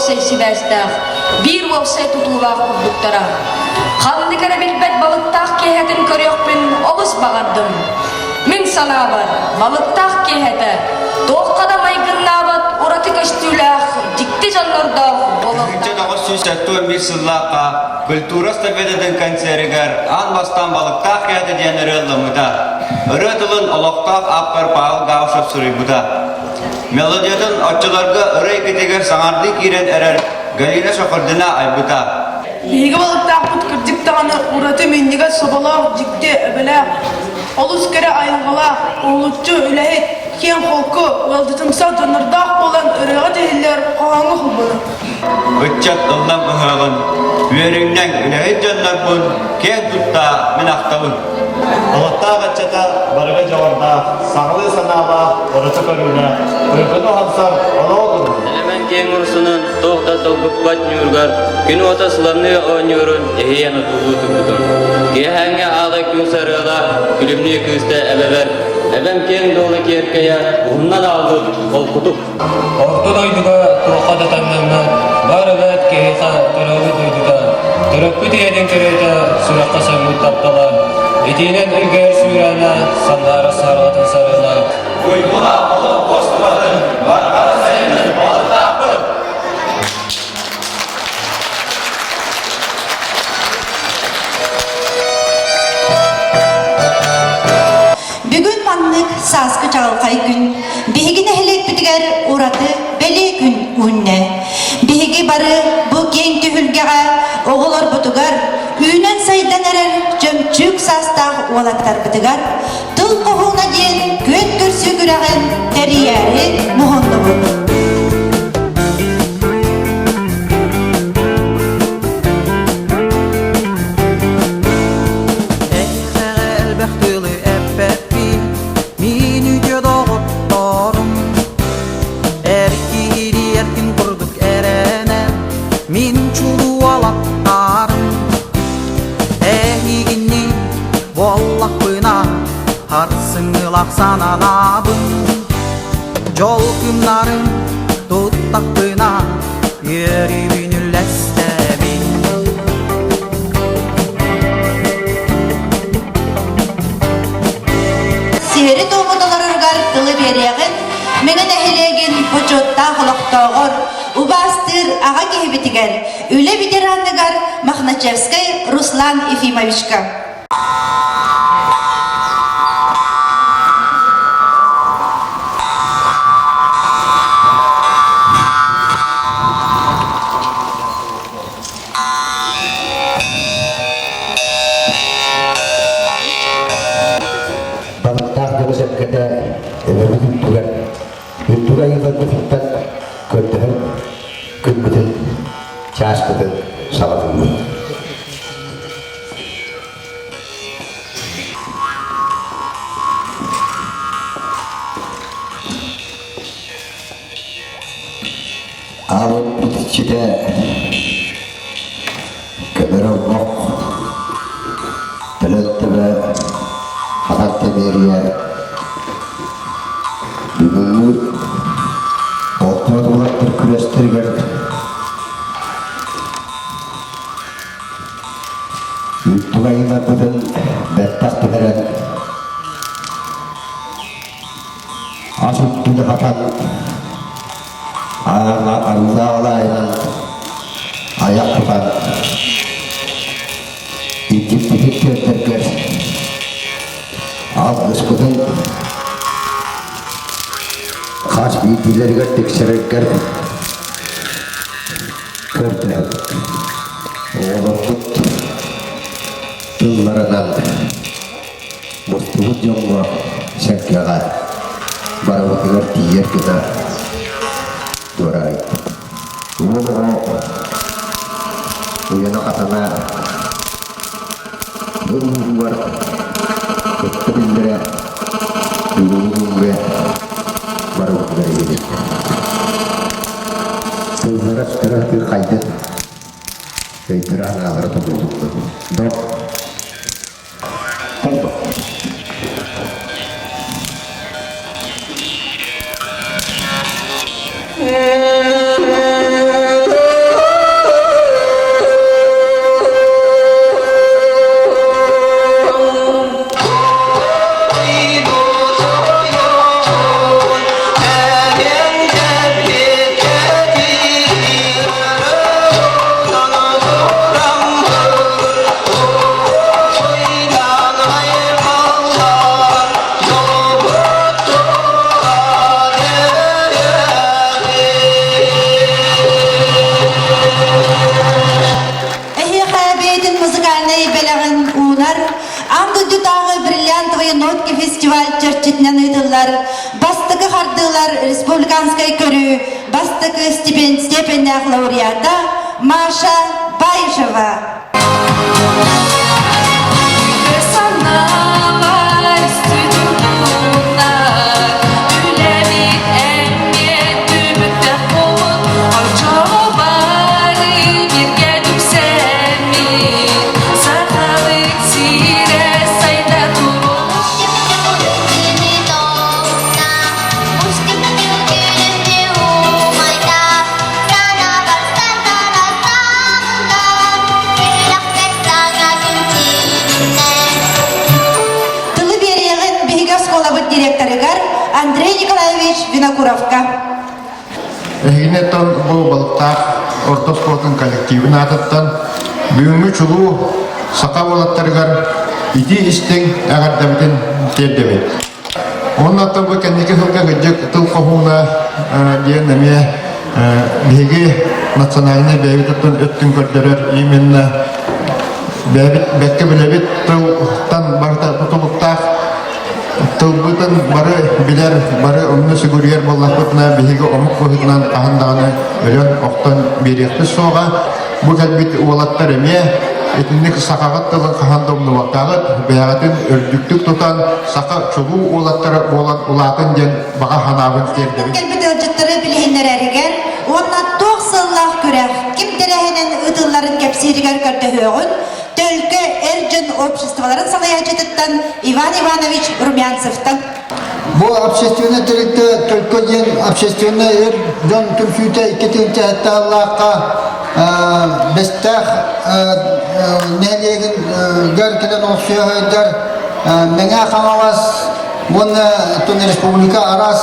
уопсай сибээстээх, биир уопсай тутуулаах курдуктара. Ханнык эрэ билбэт балыктаах киэһэтин көрүөхпүн олус баҕардым. Мин санаабар, балыктаах киэһэтэ туохха да майгыннаабат ураты көстүүлээх, дьикти дьоннордоох буолуохтаах. 1971 сыллаахха культура стабетатын концерыгар аан бастаан балыктаах киэһэтэ диэн ырыа ылламмыта. Ырыа тылын олохтоох ааптар Павел Гаушев суруйбута. Мелодиятын оччолорго ырыа эйгэтигэр саҥардыы киирэн эрэр Галина Шахурдина айбыта. Биһиги балыктаахпыт кырдьык даҕаны ураты минньигэс соболоох, дьикти эбэлээх, олус кэрэ айылҕалаах, уһулуччу үлэһит, киэҥ-холку, ыалдьытымсах дьоннордоох буолан ырыаҕа тиһиллэр, хоһооҥҥо холбонор. Ыччат ыллам ыһыаҕын, үөрүҥнэҥ үлэһит дьоннорбун киэн тутта мин ахтабын. Олохтоох ыччата барыга дьоҕурдаах, саҥалыы санаалаах, ураты көрүүлээх, уйгуну уһансар олоҕу туругун. Элэмэн киэҥ урсунун туох да долгуппат ньууругар күн уота сыламныы оонньуурун иһийэн отуулуу турбутум. Киэһээҥҥи аалай күн сарыала күлүмнүү кыыста эбэбэр, эбэм киэҥ дуола киэркэйэ уһуннан аалбыт холкутук. Орто дойдуга туохха да таҥнаммат, бар эбээт киһиэхэ төрөөбүт дойдута, төрөппүт ийэтин кэриэтэ сүрэххэ сөҥмүт таптала, итиинэн илгийэр сүүрээнэ, сандаара саарҕатын сарыала. Уйгуна олох костубатын, барҕара сайынын балыктаахпыт! Бүгүн маннык сааскы чаҕылхай күн биһиги нэһилиэкпитигэр ураты бэлиэ күн үүннэ. Биһиги бары бу киэҥ түһүлгэҕэ оҕолорбутугар үүнэн-сайдан эрэр чөмчүүк саастаах уолаттарбытыгар тыл хоһууна диэн күөн көрсүү күрэҕин тэрийээри муһуннубут. Эһиэхэҕэ элбэх тылы эппэппин, мин үтүө доҕотторум. Эр киһи эркин курдук эрэнэр, мин чулуу уолаттарым. Эһигини буоллахпына, харсыҥҥылах сананабын. Дьол күннарын туттахпына, үөрүүбүн үллэстэбин. Сиэри-туому толороругар тылы биэриэҕин Мэҥэ нэһилиэгин бочуоттаах олохтооҕор, убаастыыр аҕа киһибитигэр, үлэ ветераныгар Мохначевскай Руслан Ефимовичка. Балыктаах дьоно-сэргэтэ эбэбит үрдүгэр үрдүк айыыларбытыттан көрдөһөн күммүтүн, чааспытын саҕалыыбыт. Аалыппыт иччитэ көмөр олбох, төлөн төбө, хатар тэмиэрийэ бүгүҥҥү олтуот уолаттар күрэстэригэр Үрдүк айыыларбытын бэттэх түһэрэн ас үрдүн хатан арыылаах алаайынан айах тутан илдьиппитин тиэрдэргэр алгыспытын хас биирдиилэригэр тиксэрэргэр көрдөһөбүт. Оҕолорбут тылларынан мустубут дьоҥҥо сэргэҕэ барыбытыгар тиийэр гына дуораайбыт. Уол оҕо уйана-хатана ыл-уугар кытта биллэрэ бүгүҥҥү күҥҥэ барыбытыгар иһилиннэ. Тыллара сүтэрэ сатыыр хайдах өйдөрө-санаалара тобуллубут. Док Холбо. бастакы степеннээх лауреата Маша Баишева. Тылы биэриэҕин биһиги оскуолабыт директорыгар Андрей Николаевич Винокуровка. Эһигини оттон бу балыктаах орто оскуолатын коллективын аатыттан бүгүҥҥү чулуу саха уолаттарыгар итии истиҥ эҕэрдэбитин тиэрдэбит. Уонна оттон бу кэнники сылга кырдьык тыл хоһууна диэн эмиэ биһиги национальнай бэйэбит өттүн көрдөрөр именно бэйэбит бэккэ билэбит тылтан барыта тутулуктаах Тылбытын бары билэр, бары онно сүгүрүйэр буоллахпытына, биһиги омук быһыытынан хаһан даҕаны өлөн-охтон биэриэхпит суоҕа. Бу кэлбит уолаттар эмиэ итинник сахаҕыт тылын хаһан да умнубаккаҕыт, бэйэҕитин үрдүктүк тутан, саха чулуу уолаттара буолан улаатын диэн баҕа санаабын тиэрдэбин. Кэлбит ыалдьыттары билиһиннэрэригэр уонна туох сыаллаах күрэх ким тэрээһинэн ыытылларын кэпсииригэр көрдөһүөҕүн Төлкө эр дьон обществоларын салайааччытыттан Иван Иванович Румянцевтан. Бу общественнай тэрилтэ Төлкө диэн общественнай эр дьон түмсүүтэ 2 сыллаахха Бэстээх нэһилиэгин кэлэн олохсуйа сылдьар Мэҥэ Хаҥалас уонна республика араас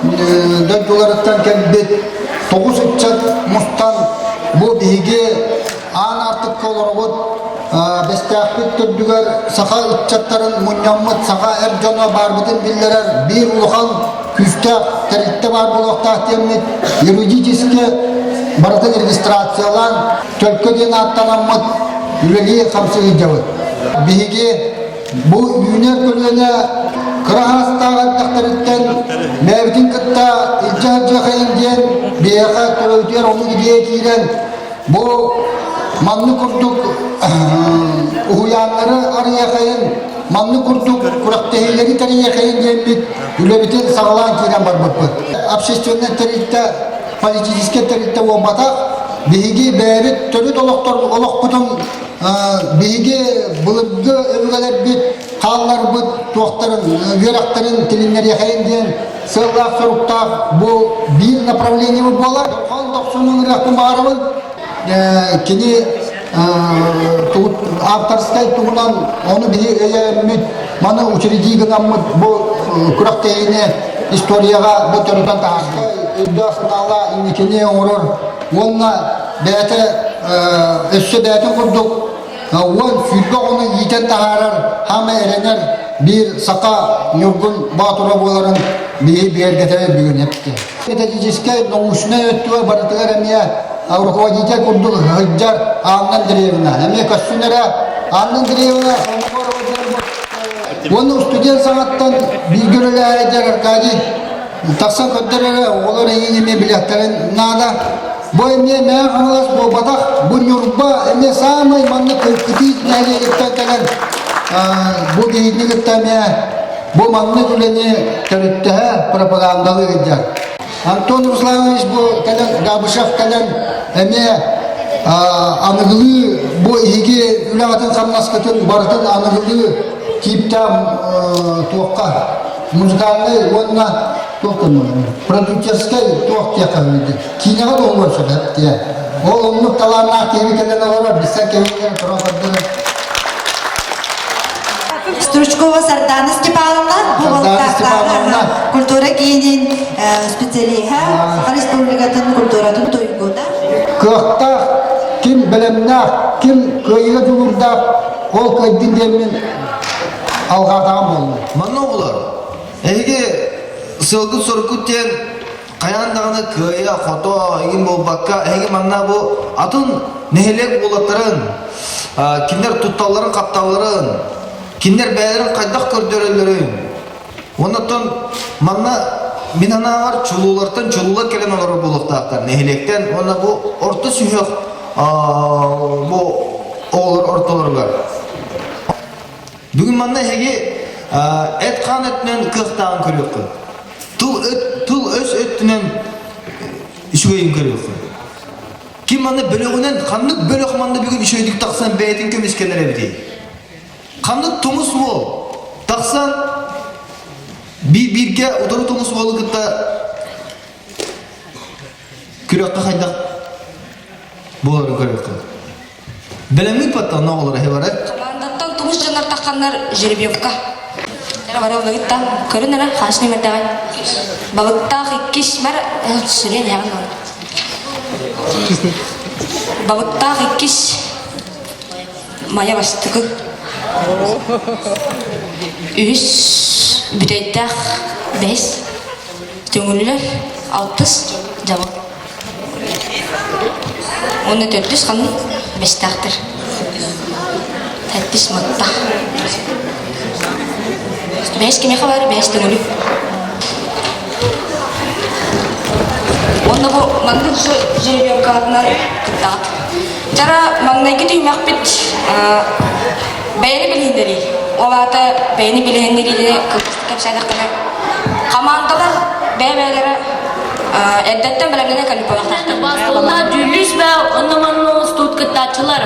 дойдуларыттан кэлбит тоҕус ыччат мустан бу биһиги Аан аартыкка олоробут, Бэстээхпит төрдүгэр саха ыччаттарын мунньаммыт саха эр дьоно баарбытын биллэрэр биир улахан күүстээх тэрилтэ баар буолуохтаах диэммит юридически барытын регистрациялаан Төлкө диэн ааттанаммыт үлэлии хамсыы сылдьабыт. Биһиги бу үүнэр көлүөнэ кыра аастаах эрдэхтэриттэн бэйэбитин кытта илдьэ сылдьыахайын диэн биһиэхэ төрөбүтүгэр оннук идиэйэ киирэн Бу маннык курдук уһуйааннары арыйыахайын, маннык курдук күрэхтэһиилэри тэрийиэхэйин диэммит үлэбитин саҕалаан киирэн барбыппыт. Общественнай тэрилтэ, политическай тэрилтэ буолбатах, биһиги бэйэбит төрүт олохтор олохпутун биһиги былыргы өбүгэлэрбит хаалларбыт туохтарын үөрэхтэрин тилиннэриэхэйин диэн сыаллаах-соруктаах бу биир направлениебыт буолар. Дорҕоон дохсун ыҥырыахпын баҕарабын. Кини авторскай туһунан ону биһи өйөөммүт, маны учредии гынаммыт бу күрэхтэһиини историяҕа бу төрүтэн таһаарда. Өйдөөх санаалаах инникини оҥорор уонна бэйэтэ өссө бэйэтин курдук 10-20 оҕону иитэн таһаарар хаама эрэнэр биир саха ньургун боотура буоларын биһи бигэргэтэ бүгүн эптэ. Методическай, научнай өттүгэр барытыгар эмиэ руководитель курдук сылдьар Анна Андреевна. Эмиэ көссүн эрэ Анна Андреевна Уонна студент саҥаттан бииргэ үлэлээһэр Аркадий тахсан көрдөр эрэ оҕолор эйиин эмиэ билиэхтэрин наада. Бу эмиэ Мэҥэ Хаҥалас буолбатах, бу Ньурба эмиэ саамай маннык кытыы нэһилиэгиттэн кэлэн бу киһини кытта эмиэ бу маннык үлэни төрүттэһэ пропагандалыы сылдьар. Антон Русланович бу кэлэн, Габышев кэлэн эмиэ аныгылыы бу иһиги үлэҕитин-хамнаскытын барытын аныгылыы тииптээх туохха музыкальнай уонна туох продюсерскай туох диэххэ киинэҕэ да оҥоруон сөп диэ. Ол оннук талааннаах киһи кэлэн олорор, билсэн кэбиһэн туран көрдөрөр. Стручкова Сардана Степановна, бу Степановна культура киинин специалиһа, Саха Республикатын культуратын туйгуна. Кыахтаах, ким бэлэмнээх, ким кыайыыга дьулуурдаах, ол кыайдын диэммин алҕаатаҕым буолла. Манна оҕолор, эһиги сыалгыт-соруккут диэн хайаан даҕаны кыайа-хото игин буолбакка, эһиги манна бу атын нэһилиэк уолаттарын, кинилэр тутталларын-хапталларын, кинилэр бэйэлэрин хайдах көрдөрөллөрүн, оннуттан манна мин санаабар чулуулартан чулуулар кэлэн олорор буолуохтаахтар нэһилиэктэн уонна бу орто сүһүөх бу оҕолор ортолоругар. Бүгүн манна эһиги эт-хаан өттүнэн кыахтааҕын көрүөххүт. Тыл, тыл өс өттүнэн үчүгэйин көрүөххүт. Ким манна бөлөҕүнэн, ханнык бөлөх манна бүгүн үчүгэйдик тахсан бэйэтин көмүскэнэр эбитий? Ханнык тумус уол тахсан биир-бииргэ утары тумус уолу кытта күрэххэ хайдах буоларын көрүөххэ. Бэлэмҥит баттан оҕолор эһи бары. Командаттан тумус дьоннор тахханнар жеребьевка. Бары олоруттан көрүн эрэ хааш нөмердэҕин. Балыктаах иккис бар сүрүн эҕин Балыктаах иккис Майа бастакы. Үһүс бүтэйдээх бэһис Төҥүлүлэр алтыс дьабыл. Уонна төрдүс ханнык бэстээхтэр. Сэттис Матта. Бэһис кимиэхэ баар бэһис Төҥүлү. Уонна бу маннык жеребьевкаларынан кыттаҕыт. Чара маҥнайгы түһүмэхпит бэйэни билиһиннэрии. Ол аата бэйэни билиһиннэриини кылгастык кэпсээтэххинэ, хамаандалар бэйэ-бэйэлэрэ эрдэттэн бэлэмнэнэ кэлбит буолуохтаахтар. Бастолна дьүүллүүр сүбэ онно манна оҥостубут кыттааччылар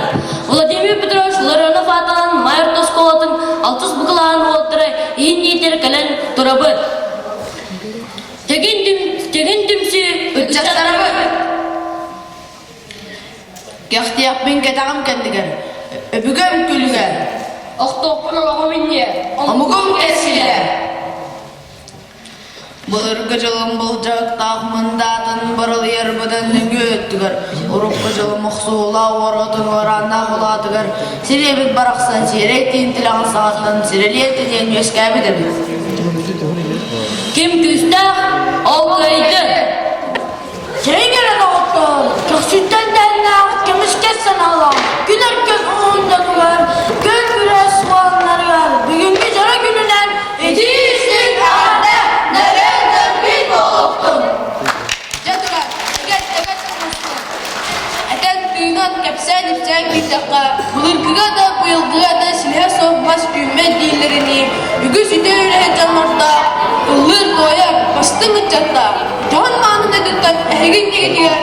Владимир Петрович Ларионов аатынан Майа орто оскуолатын алтыс букулааһын уолаттара иһин иитэр кэлэн турабыт. Тегин, тегин түмсүү ыччаттарабыт! Кэхтиэхпин кэтэҕим кэннигэр, өбүгэм күлүгэр, Охтуохпун олоҕум инниэ, омугум кэскилэ. Былыргы дьылым былдьаһыктаах мындаатын барылыйарбытын нөҥүө өттүгэр, урукку дьылым охсуһуулаах уорҕатын уорааннаах улаатыгар сириэбит барахсан сиэрэй тиин тилэҕин саҕаттан сирэлиэ тиниэн үөскээбит эбит. Ким күүстээх, ол кыайдын. Чэйиҥ эрэ доҕоттоор, көхсүттэн тэҥнээх көмүскэс санаалаах күн өркөн уһундатыгар, күн күрэс суолларыгар бүгүҥҥү дьоро күнүнэн итии-истиҥ эҕэрдэ нөрүөн нөргүй буолуохтун! Дьэ турар, эгэт-тэгэт оҥостон, этэн-тыынан, кэпсээн-ипсээн киирдэххэ, былыргыга да, быйылгыга да силиһэ суох мас үүммэт дииллэринии, үгүс үтүө үлэһит дьоннордоох, ыллыыр-туойар, бастыҥ ыччаттаах, Дьон мааны дойдуттан эһиги иннигитигэр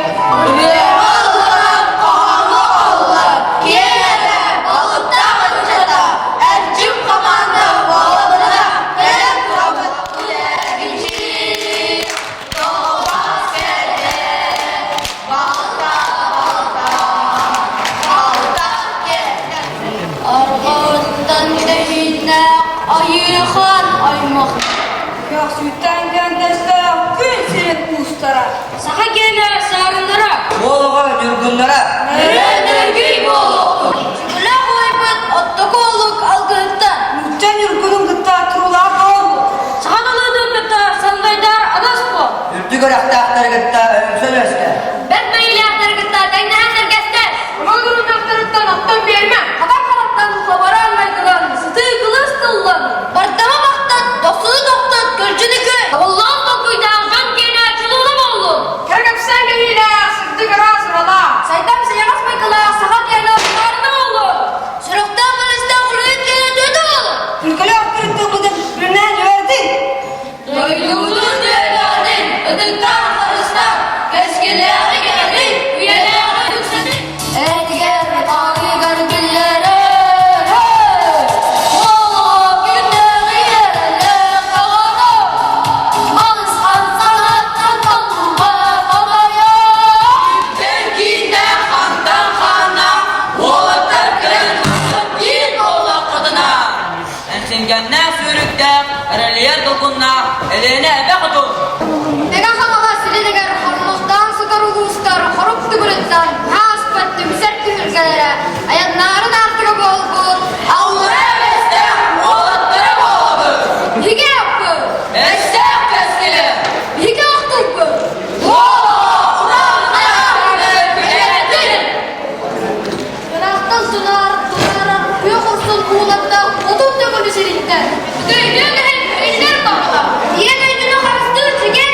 ырыаҕа ылларан хоһооҥҥо оһоллор, киэҥ эбэ, балыктаах ыччата, эрчим хамаанда буолабына кэлэн турабыт. Үлэбичи, тоҕус кэлэ, балта, балта, балта кэлэ. Арҕааттан тэһииннээх айыыхан аймах Көхсүттэн көндөстөөх күн сирин уустара. Саха киэнэ саарыннара. Буолаҕа ньургуннара. Өрөөн-өргүй буолуохтун. Чүгүлээх уойбут оттоку олук алгыһыттан. Нуучча ньургунун кытта туруулаах оҕолбут. Саха талыытын кытта сандайдар адас буол. Үрдүк үрэхтээхтэри кытта өҥсөн өстө. Бэрт мэйилээхтэри кытта тэҥнэһэн сэргэстэс. Уруунахтарыттан оттон биэрмэ, хатан хараттан хабараан майгылан, сытыы кылыс тыллан, Бардама бахтат, дохсуну тохтот, көлдьүнү көр. Табыллаан толкуйдаах дьон киэнэ чулууна буоллун. Кэрэ кэпсээн кэһиилээх, сырдык ыраас ыралаах, Сайдам сайаҕас майгылаах саха киэнэ саарына буоллун. Сүрэхтээх бэлэстээх үлэһит киэнэ түөтэ буоллун. Күлкөлөөх күрүттүбүтүн күннээн үөрдүн. Дойдубутун дьүөрэлээтин, ытыктаан харыстаан, кэскиллээҕи кэҥэтин, үйэлээҕи үксэтин. Этигэр ханыгар биллэрэр, Уолуҕа күннээҕи эрэллээх доҕоро, Балысхан санааттан толлуга хатайар. Кииннээх хантан хаана, уолаттар кэлэн биир буоллаххытына, Энсингэннээх сүүрүктээх, эрэлийэр долгуннаах Элиэнэ эбэ хотун! Мэҥэ Хаҥалас илинигэр хормохтоон сытар улуустар хорук тымырыттан ааспат түмсэр түһүлгэлэрэ айаннаарын аартыга буолбут Аллараа Бэстээх уолаттара буолабыт! Биһиги ааппыт! Бэстээх кэскилэ! Биһиги ахтылбыт! Уолаҕа урааннаах күнэтин! Ыраахтан сунаар, тунаарар күөх урсун уулардаах 30 төгүлү сириттэн. Өйдүөн иһин өйдөр баҕала. Ийэ дойдуну харыстыыр чэгиэн.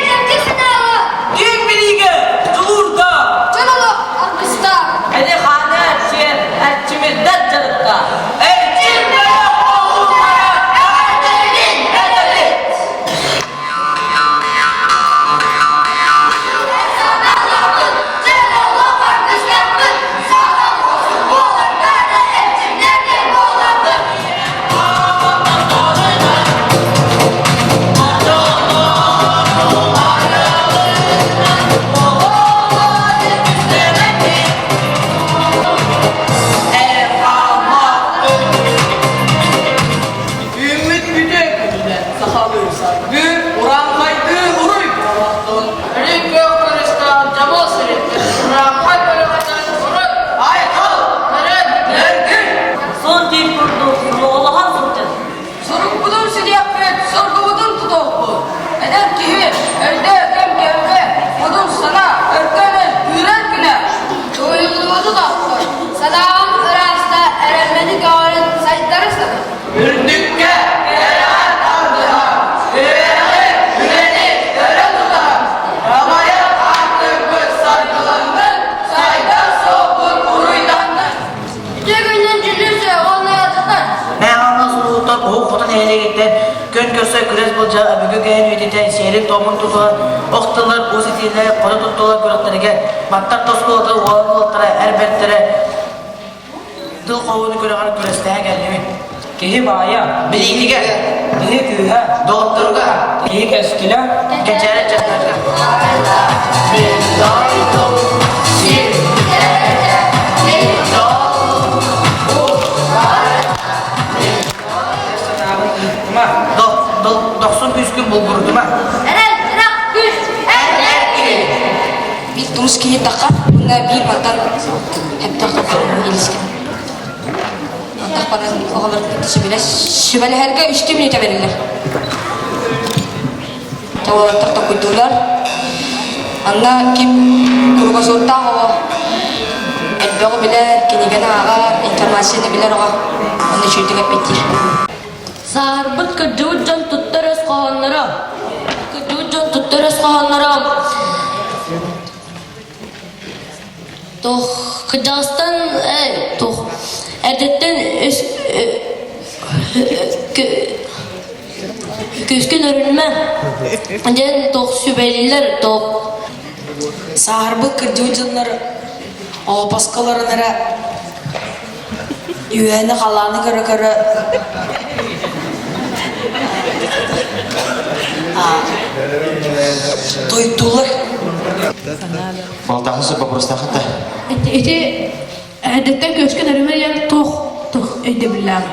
нэһилиэгиттэн күөн көрсөр күрэс былдьа өбүгэ үгэһин үйэтитэн сиэрин-туомун тутуһан ох тыллар уус итиилэр хото туттулар күрэхтэригэр Маттар оскуолата уолан уолаттара эр бэртэрэ тыл хоһууну күрэҕэр күрэстэһэ кэллибит. Киһи баайа, билиитигэр, киһи күүһэ, доҕотторугар, киһи кэскилэ, кэнчээри ыччаттарга. Дохсун күүскүн булгурутума. Эрэл, ырах, күүс, эр, эр киһи. Биир тумус киһи тахха, уонна биир мантан хептах илискэ. Антах баран оҕолор кытта сүбэлэһэргэ үстүү мүнүүтэ бэриллэр. Уолаттар токуйдуулар. Анна ким кругозордаах оҕо элбэҕи билэр, кинигэни ааҕар, информацияны билэр оҕо онно үчүгэйдик эппиттиир. Сааһырбыт кырдьыбыт дьон туттар өс хоһоонноро. Кырдьыбыт дьон туттар өс хоһоонноро туох кырдьаҕастан э, туох эрдэттэн өс күүскүн өрүнүмэ диэн туох сүбэлииллэр туох Сааһырбыт кырдьыбыт дьоннор олоппоско олорон эрэ үөһэни халааны көрө-көрө туйдулар. Балтаһы вопростаахыта. Ити эрдэттэн күөскэ нөрүмэ диэн туох туох өйдөбүллээх?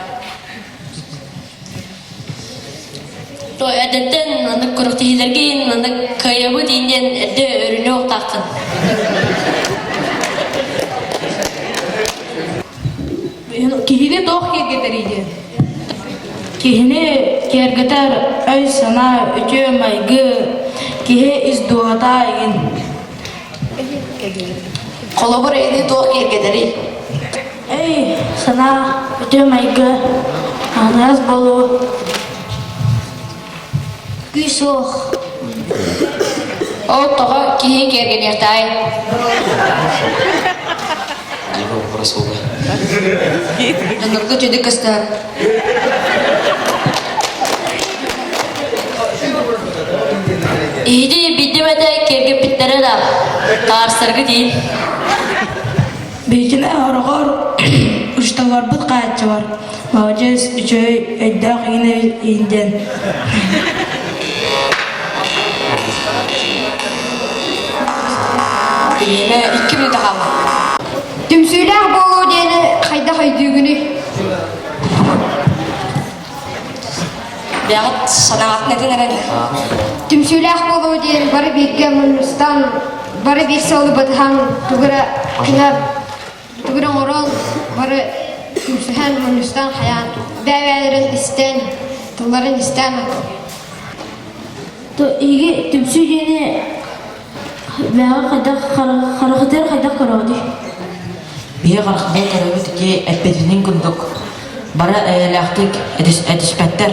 То эрдэттэн маннык күрэхтэһиилэргэ маннык кыайабыт диэн эрдэ өрүнүө уохтааххын. Киһини туох киэргэтэрий диэн? Киһини киэргэтэр өй-санаа, үтүө майгы, киһи ис дууһата игин. Холобур, эйини туох киэргэтэрий? Өй, санаа, үтүө майгы, аһыныгас буолуу. Күүс суох. Ол тоҕо киһи киэргэниэхтээй? Его вопрос буолла. Дьоннорго үчүгэй көстөр. Иһити биирдэ эмэтэ киэргэппиттэрэ да, таарсарга тиий. Биһикини хороҕор учууталларбыт хааччылар маладьыас үчүгэй өйдөөх иҥин диэн Биһиэнэ икки мүнүүтэ хаалла. Түмсүүлээх буолуу диэни хайдах өйдүүгүнүй? Бэҕэт санаатын этин эрэн. Түмсүүлээх буолуу диэн бары бииргэ мунньустан, бары биир сыалы батыһан, тугу эрэ гына тугу эрэ оҥорон, бары түмсүһэн, мунньустан, хайаан, бэйэ-бэйэлэрин истэн, тылларын истэн. Эһиги түмсүү диэни бэҕэ хайдах харахытыгар хайдах көрөҕүтүй? Биһи харахпытынан көрөбүт ити эппитинин курдук бары эйэлээхтик этиспэттэр,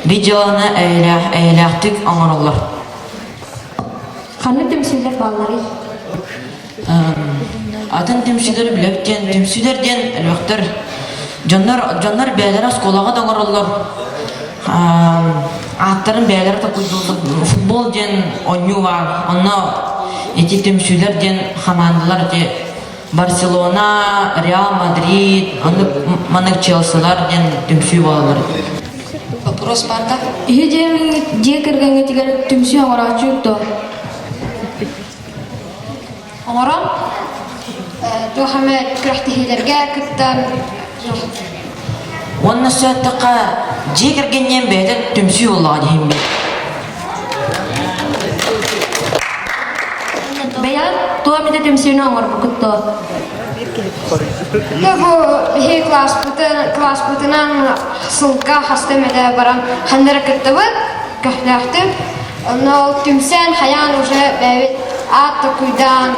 биир дьыаланы эйэлээхтик оҥороллор. Ханнык түмсүүлэр баалларый? Атын түмсүүлэри билэбит диэн, түмсүүлэр диэн элбэхтэр. Дьоннор, дьоннор бэйэлэрэ оскуолаҕа да оҥороллор. Ааттарын бэйэлэрэ толкуйдууллар. Футбол диэн оонньуу баар. Онно ити түмсүүлэр диэн хамаандалар ити Барселона, Реал Мадрид, оннук маннык Челсилар диэн түмсүү буолаллар. Вопрос баар да? Иһи дьиэ кэргэҥҥитигэр түмсүү оҥорооччу дуо? Оҥорон туох эмэ күрэхтэһиилэргэ кыттан Уонна сөттөххө дьиэ кэргэнниэн бэйэтэ түмсүү буоллаҕа диһин бит. Бэйэҕит туох эмитэ түмсүүнү оҥорбуккут дуо? Бу биһи класспытын, класспытынан сылга хаста эмэтэ баран ханна эрэ кыттабыт, көхтөөхтүк. Онно ол түмсэн хайаан уже бэйэбит аат токуйдаан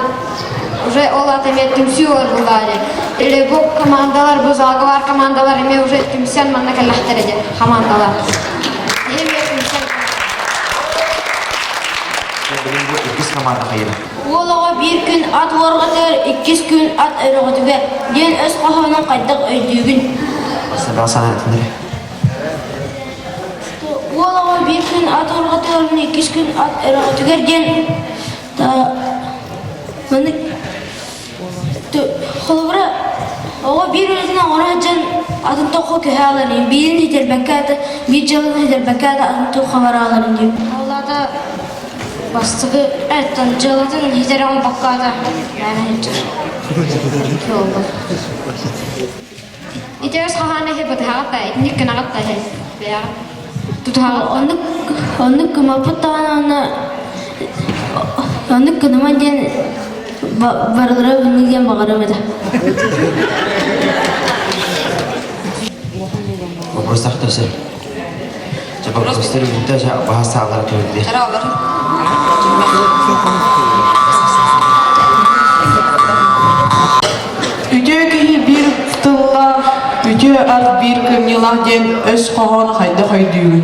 уже ол аат эмиэ түмсүү олор буллаары. Или бу командалар, бу залга бар командалар эмиэ уже түмсэн манна кэллэхтэрэ диэн командалар. Эмиэ түмсэн. Билин бу иккис команда хайыра. Уол оҕо биир күн ат уорҕатыгар, иккис күн ат өрөҕөтүгэр диэн өс хоһоонун хайдах өйдүүгүн? Сабаа санаатыннары. Уол оҕо биир күн ат уорҕатыгар иккис күн ат өрөҕөтүгэр диэн маннык холобура оҕо биир үлэтин оҥоро сылдьан атын тоххо көһө аларын биирин ситэрбэккэ аты биир дьыаланы ситэрбэккэ аты атын тоххо бара аларын диэн. Ол аата бастакы эттэн дьыалатын ситэрэ оҥорбокко ата мээнэ сылдьар. Итиэс хаһаана иһи бытыһаҕыт да итинник гынаҕыт да иһи бэйэҕит тутуһаҕыт Оннук оннук гыммаппыт даҕаны уонна оннук гыныма диэн барылара гыныы диэн баҕарыам этэ. Вопрос тахтарсы. Вопрос бүтэ баһа саалара төрүллэ. Үтүө киһи биир тыллаах, үтүө ат биир кымньыылаах диэн өс хоһооно хайдах өйдүүгүн?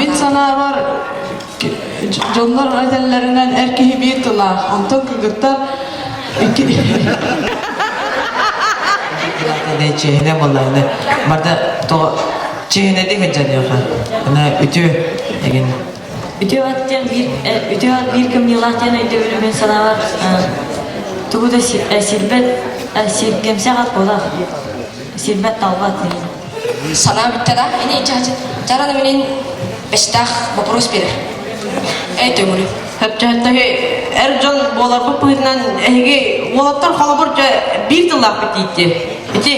Мин санаабар, дьоннор этэллэринэн эр киһи биир тылаах, онтон кыргыттар икки Чиэһинэ буоллаҕына, барда тоҕо чиэһинэдик сылдьаныаха. Ана үтүө деген. Үтүө ат диэн биир үтүө ат биир кымньыылаах диэн өйдөбүлү мин санаабар тугу да сирбэт сиргэмсэх ат буолар. Сирбэт талбат деген. Санаа бүтте да, ини чараны минин бэстээх вопрос берер. Эй төҥүлү. Хөптөһөттөһү эр дьон буоларбыт быһыытынан эһиги уолаттар холобур дьэ биир тыллаахпыт диитти. Ити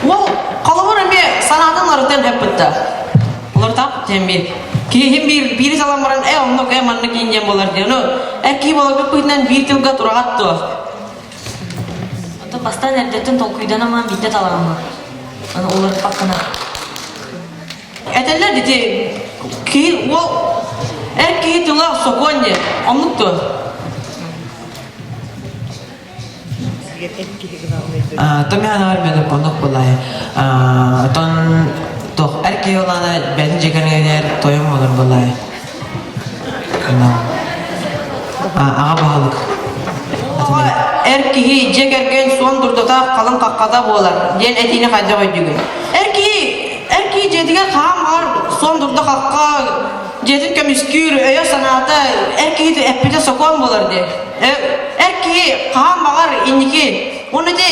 уол холобур эмиэ санаатын уларытыан хөппүттэ. Уларытаах диэн биир. Киһи биир биири салан баран э оннук э маннык иин диэн буолар диэн. Ну эр киһи буоларбыт быһыытынан биир тылга тураҕат дуо? Оттон бастаан эрдэттэн толкуйданамаан биирдэ талаҕаммын. Аны уларыппаккына. Этэллэр ити киһи уол эр киһи тыла сокуон диэн. Оннук дуо? Томми ханаҕар мен оннук булай. Отон тох эр киһи олаана бэйэтин дьиэ тойон болор булай. Аҕа баһылык. Эр киһи дьиэ кэргэн суон дурдата халыҥ хаххата буолар диэн этиини хайдах өйдүүгүн? Эр киһи эр киһи дьиэтигэр хаһан баҕар суон дурда хахха дьиэтин көмүскүүр өйө-санаата эр киһи эппитэ сокуон буолар диэн. Эр киһи хаһан баҕар инники уонна ити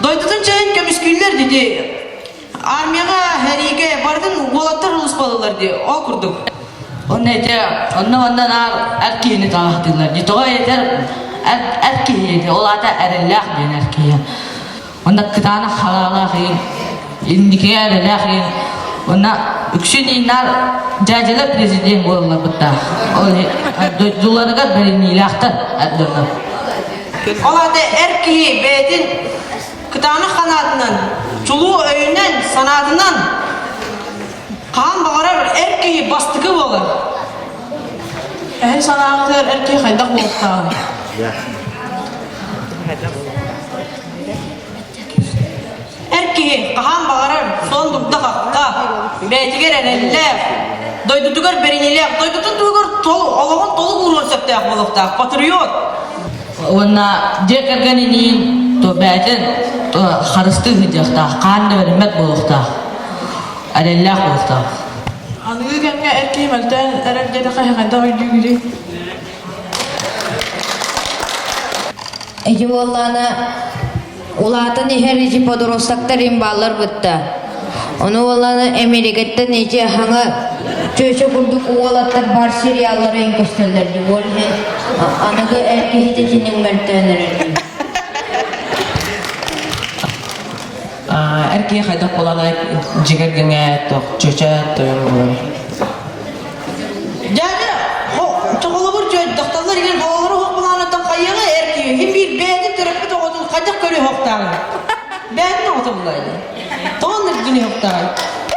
дойдутун чэйин көмүскүүллэр дии армияҕа сэриигэ барытын уолаттар улуспалылар дии ол курдук. Онно ити онно онно наар эр киһини таһаахтыыллар дии тоҕо этэр эр киһи ити ол аата эрэллээх диэн эр киһи. Онно кытаанах халаалаах иин, инникигэ эрэлээх иин. Онно үксүн ииннаар дьээдьэлэр президент буолаллар быттаах. Ол дойдуларыгар бэриниилээхтэр эр дьоннор. Ол аата эр киһи бэйэтин кытаанах санаатынан, чулуу өйүнэн, санаатынан хаһан баҕарар эр киһи бастакы буолар. Эһи санааҕытыгар эр киһи хайдах буолуохтааҕый? Эр киһи хаһан баҕарар суон дурда-хахха, бэйэтигэр эрэллээх, дойдутугар бэриниилээх, дойдутун туһугар олоҕун толук ууруон сөптөөх буолуохтаах, патриот. Уонна дьиэ кэргэниниин бэйэтин харыстыы сылдьыахтаах, хаан да бэриммэт буолуохтаах, эрэллээх буолуохтаах. Аныгы кэмҥэ эр киһи мөлтөөн эрэр диэтэххэ хайдах өйдүүгүтүй? Ити буоллаана улаатан иһэр ити подростактар им бааллар бытта. Ону буоллаана Эмиэрикэттэн ити хаҥа чүөчэ курдук уолаттар баар сериаллары ин көстөллөр дии. Ол иһин аныгы эр киһи итинник мөлтөөн эрэр дии. Эр киһи хайдах буолана дьиэ кэргэҥҥэ туох чүөчэ тойон буолар. Дьээдьэ, холобур дьахталлар игин оҕолору уһук былаанаттан хайыаҕа эр киһи иһин биир бэйэтин төрөппүт оҕотун хайдах көрүө уһуктааҕый? Бэйэтин оҕото буллайда. Тоҕо оннук гына уһуктааҕый?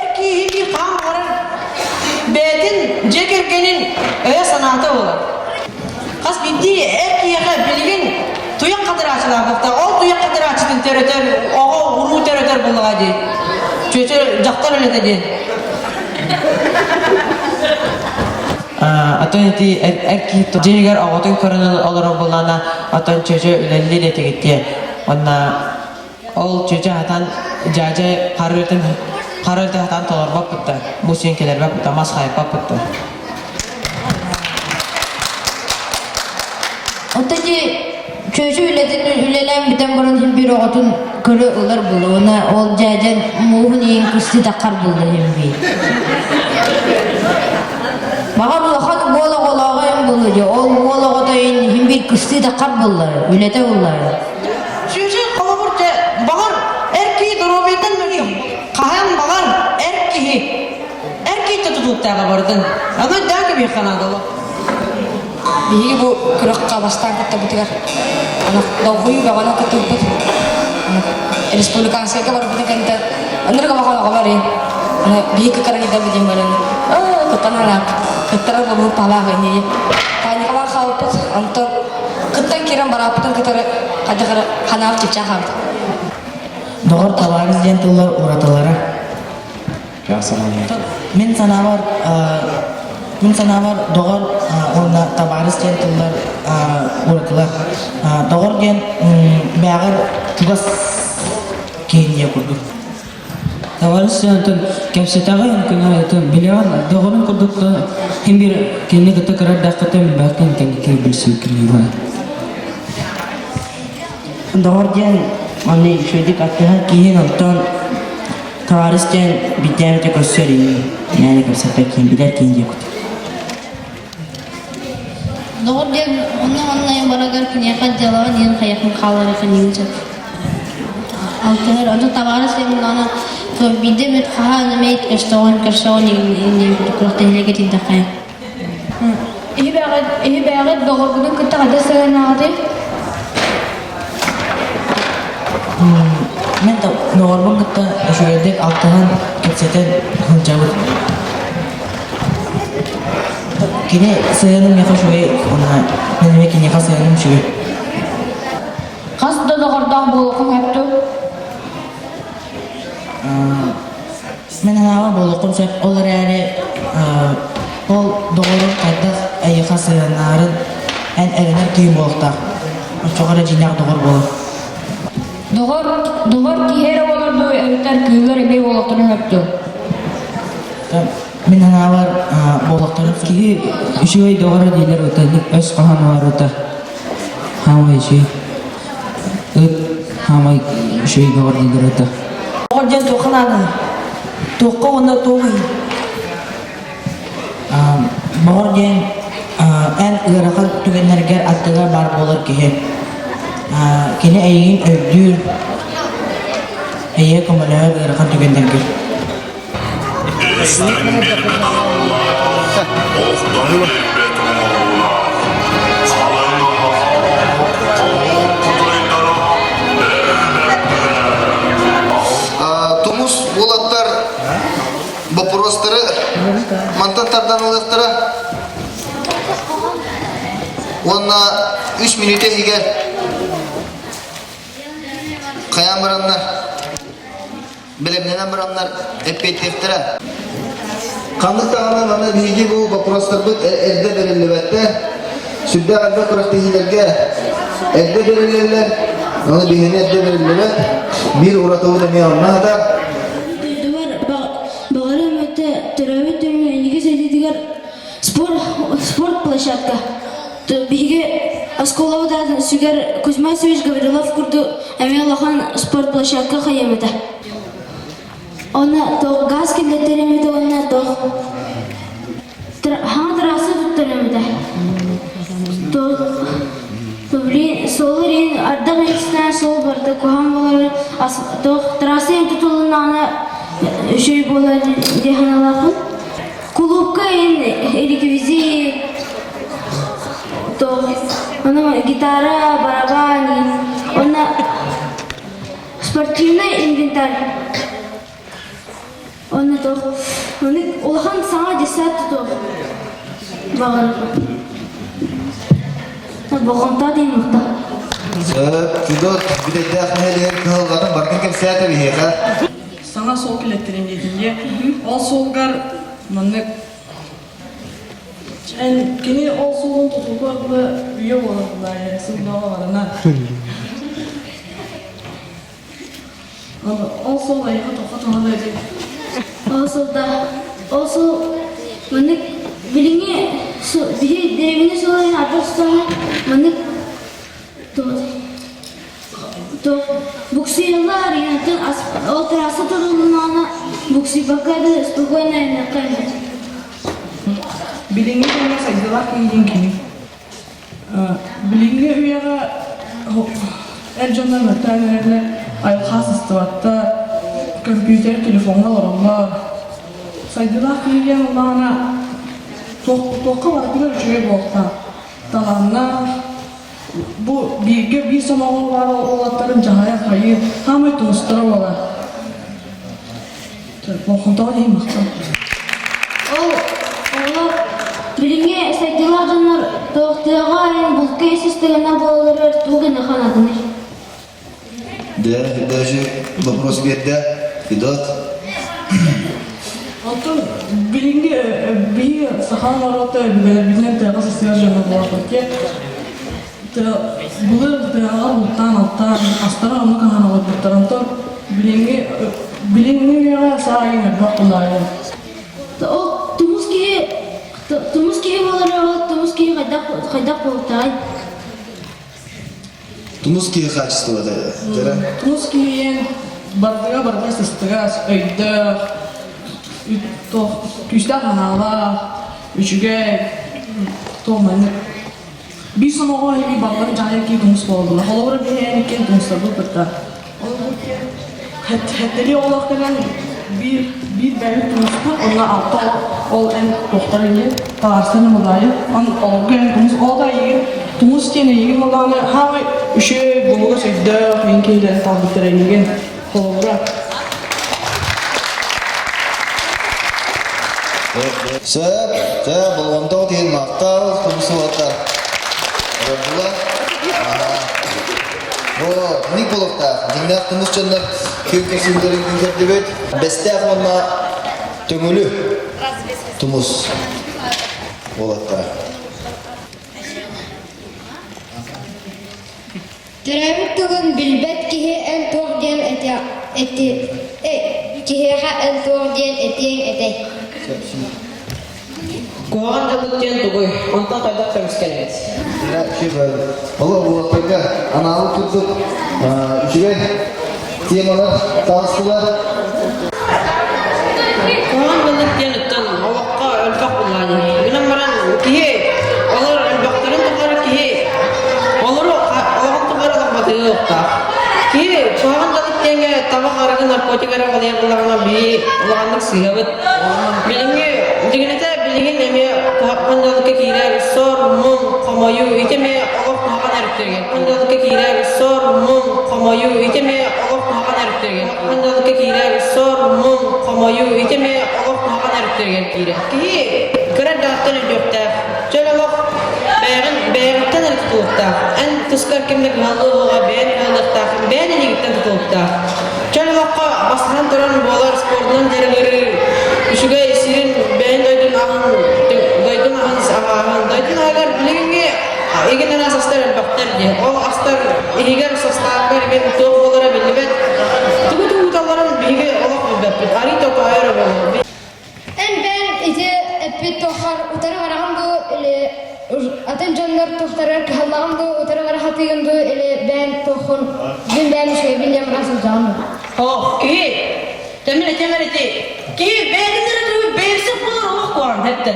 Эр киһи иһин биир хаан баҕарар бэйэтин дьиэ кэргэнин өйө-санаата буолар. Хас биирдии эр киһиэхэ билигин туйах хатыраачылаах буолта. Ол туйах хатыраачытын төрөтөр, оҕо уруу төрөтөр буоллаҕа дии. Чүөчэ дьахтар үлэтэ диэн. Атын ити эр киһи дьиэгэр оҕотун көрөн олорор буоллаҕына, отон чүөчэ үлэлиир этигит диэ. Уонна ол чүөчэ хатан дьаадьа харыытын. Хара үлэтэ сатаан толорбоппут да, муус иһин кэлэрбэппит да, мас хайыппаппыт да. Оттон ити чүөчү үлэтин үлэлээн бүтэн баран иһин биир оҕотун көрө ылар буолла уонна ол дьээдьэн мууһун иһин кыстыы таххар буолла иһин биир. Баҕар улахан уол оҕолооҕо иһин буолуо дии, ол уол оҕото иһин иһин биир кыстыы таххар буолла, үлэтэ буолла. Чүөчү холобур дьэ баҕар эр киһи доруобуйатын мөлтөх хаһан баҕар эр киһи эр киһиттэн тутулуктааҕа бардын. Аны өйдөөн кэбиһиэххэ наада Биһиги бу күрэххэ бастаан кыттабытыгар долгуйуу бөҕөнү кыттыбыппыт. Республиканскайга барбыта кэнтэ ынырык улахан оҕолор ин. Аны биһиги кыттар диэн баран кыттан анаап кыттара буолбут палаах ини. Паникалаан хаалбыппыт. Онтон кыттан киирэн барааппытын кытары хайдах эрэ ханаабыт чыпчаах хаалбыт. Доҕор табаарыс диэн тыллар уратылара. Мин санаабар, мин санаабар доҕор уонна табаарыс диэн тыллар уратылар. Доҕор диэн бээҕэр чугас киһи курдук. Табаарыс диэн кэпсэтэҕин күнэ билэҕин доҕорун курдук ким бир кинини кытта кыра эрдэххиттэн билбэккин кэнники билсибиккин Доҕор диэн манна үчүгэйдик аттыһар киһи онтон Табаарыс диэн биирдээбитэ көрсөр ини, мээнэ кэпсэппэт билэр киһи диэкут. Доҕор диэн онно-манна барагар киниэхэ дьыалаҕа диэн хайахын хаалара саныыбын сөп. Алтыһар, онто табаарыс диэн буоллаҕына, биирдэ эмит хаһан эмэ көрсөҕүн, көрсөҕүн иҥин күрэхтэһиигэ тиийдэххэ. Иһи бэҕэт, иһи бэҕэт доҕоргутун кытта хайдах сыһыаннаҕытый? Мин доҕорбун кытта үчүгэйдик алтыһан, кэпсэтэн сылдьабыт. Кини сыһыаным миэхэ үчүгэй уонна мин эмиэ киниэхэ сыһыаным үчүгэй. Хас да доҕордоох буолуоххун сөп дуо? Мин санаабар буолуоххун сөп, ол эрээри ол доҕорун хайдах эйиэхэ сыһыаннаһарын эн эрэнэр киһи буолуохтаах. Оччоҕо эрэ дьиҥнээх доҕор буолар. Доҕор, доҕор киһи эрэ буолар дуу, эбэтэр кыыллар эмиэ буолуохтарын сөп дуо? Мин санаабар буолуохтарын Киһи үчүгэй доҕоро дииллэр ыта өс хоһоон баар Хаамай үчүгэй. Ыт хаамай үчүгэй доҕор дииллэр ыта. Доҕор диэн туохха нааданы? Туохха уонна туох иһин? Доҕор диэн эн ыарахан түгэннэргэр аттыгар баар буолар киһи. Кини эйигин өйдүүр, эйиэхэ көмөлөһөр ыарахан түгэннэргэр. Тумус уолаттар боппуруостары мантан тардан ылыахтара уонна үс мүнүүтэ иһигэр хайаан бараннар бэлэмнэнэн бараннар эппиэттиэхтэрэ. Ханнык даҕаны маны биһиги бу боппуруостарбыт эрдэ бэриллибэттэр. Сүрдээх элбэх күрэхтэһиилэргэ эрдэ бэриллэллэр, ону биһини эрдэ бэриллибэт. Биир уратыбыт эмиэ онно сытар. Дойдубар баҕарыам этэ төрөөбүт төрүн инники сайдыытыгар спорт, спорт площадка. Биһиги оскуолабыт аатын сүгэр Кузьма Васильевич Гаврилов курдук эмиэ улахан спорт площадка хайыам этэ. Онно туох газ киллэртэрим этэ уонна туох хаҥа трасса туттарым этэ. Блин, суолу иһин ардах иһитинэ суол барыта куһаҕан буолар, туох трасса иһин тутулуннаҕына үчүгэй буолар дии санаалаахпын. Кулуупка иһин реквизит, туох, ону гитара, барабан, уонна спортивный инвентарь. Уонна туох, ону улахан саҥа десант тутуох баҕарабын. Болҕомто диэн мыкта. Федот бүтэйдээх нэһилиэгин кыһалҕатын барытын кэпсээтэ биһиэхэ. Саҥа суол кэлэттэрин диэтинньэ. Ол суолгар маннык эн кини ол суолун тутууга ыла үйэ буолар булаайа сылдьаҕа барана. Ол суол айыга тоққа туһалар. Ол сылда ол сыл маннык билиҥҥи биһи дэриэбинэ суолайын ардах сутаҕына маннык буксуйаллар иһин ол трасса турулуннаҕына буксуйбакка да спокойно айанныахха эбит. Билиҥҥи кэмҥэ сайдыылаах киһи диэн кини. Билиҥҥи үйэҕэ эр дьоннор мөлтөөн эрэллэр, айылҕа сыстыбаттар, компьютер, телефоҥҥа олороллор. Сайдыылаах киһи диэн буоллаҕына, туохха барытыгар үчүгэй буолуохтаах. Талааннаах, бу бииргэ биир сомоҕо баар уолаттарын дьаһайар хайыы, хаамай тумустара буолар. Болҕомтоҕо иһин махтал. Ол оҕолор билиҥҥи сайдыылаах дьоннор туох тыаҕа айан булка ис-истэринэн буолалларыгар туох гыныахха наадыный? Да, даже вопрос биэрдэ. Федот. Онтон билиҥҥи биһиги саха норуота өбүгэлэрбитинэн тыаҕа сыстыгас дьоно буоларбыт Былыр тыаҕа бултаан-алтаан, астара оннук аһаан олорбуттар. Онтон билиҥҥи билиҥҥи үйэҕэ саа айан элбэх булаайан. Ол тумус киһи тумус киһи буолара ол тумус киһи хайдах хайдах буолтаҕай? Тумус киһи хаачыстыбата дьара. Тумус киһи бардыга барыта сыстыгас, өйдөөх, туох күүстээх санаалаах, үчүгэй, туох маннык Биир сомоҕо иһи баллар дьаһайар киһи тумус буолаллар. Холобура биһиэн иккиэн тумустарбыт кытта. Ол хэттэлии оҕолоох кэлэн биир биир бэйэбит тумуспут, онно алта ол эн туохтар иһин талаарсан ымылаайы. Он олорго эн тумус ол да эйигин тумус диэн эйигин буоллаҕына хаамай үчүгэй булугас өйдөөх эйигин киһилэрин талбыттар эйигин холобура Сөп, дьэ, болҕомтоҕут иһин махтал, тумсуота. Олордулар. Бу ник буолуохтаах. Дьиҥнээх тумус дьоннор күн көрсүһүүлэрин күн көрдүбүт. Бэстээх уонна Төҥүлү тумус уолаттара. Төрөөбүт тылын билбэт киһи эн туох диэн эти киһиэхэ эн туох диэн этиэҥ этэй? Куһаҕан дьаллык диэн тугуй? Онтон хайдах көмүскэнэбит? Олор уолаттарга анаалы курдук үчүгэй темалар таҕыстылар. Куһаҕан дьаллык диэн оттон олоххо өлбөх буллаҕа Гынан баран киһи олор өлбөхтөрүн тухары киһи олору олоҕун тухары олорботуга уохтаах. Киһи куһаҕан дьаллык диэҥҥэ табах арыгы наркотик эрэ балыйар буллаҕына биһи улаханнык сыыһабыт. Билиҥҥи дьиҥинэтэ билигин эмиэ куһаҕан дьаллыкка киирэр сор, муҥ, хомойуу ити эмиэ олох куһаҕан өрүттэригэр дьаллыкка киирэр сор, муҥ, хомойуу ити эмиэ олох куһаҕан өрүттэригэр дьаллыкка киирэр сор, муҥ, хомойуу ити эмиэ олох куһаҕан өрүттэригэр киирэр. Киһи кыра эрдэҕиттэн өйдүөхтээх. Чөл олох бэйэҕин бэйэҕиттэн эрэ тутулуктаах. Эн тускар ким да кыһаллыа суоҕа, бэйэн кыһаллыахтааххын, бэйэн илиигиттэн тутулуктаах. Чөл олоххо бастатан туран буолар спордунан дьарыгырыы, үчүгэй сирин, бэйэн дойдун аһын, дойдун аһын аһааһын, дойдун аһыгар билиҥҥи игин араас астар элбэхтэр дии. Ол астар иһигэр састаабыгар игин туох буолара биллибэт. Тугу тугуталларын биһиги олох билбэппит. Арый тотоойор буолуо. Эн бэйэҥ ити эппит туоххар утары бараҕын дуу или атын дьоннор туохтарыгар кыһаллаҕын дуу, утары бара сатыыгын дуу или бэйэҥ туоххун мин бэйэм үчүгэйбин диэн баран сылдьаҕын дуу? Ох, киһи тэмир этэмэр ити киһи бэйэтин эрэ туһугар бэйэмсэх буолар олох куһаҕан эттэ.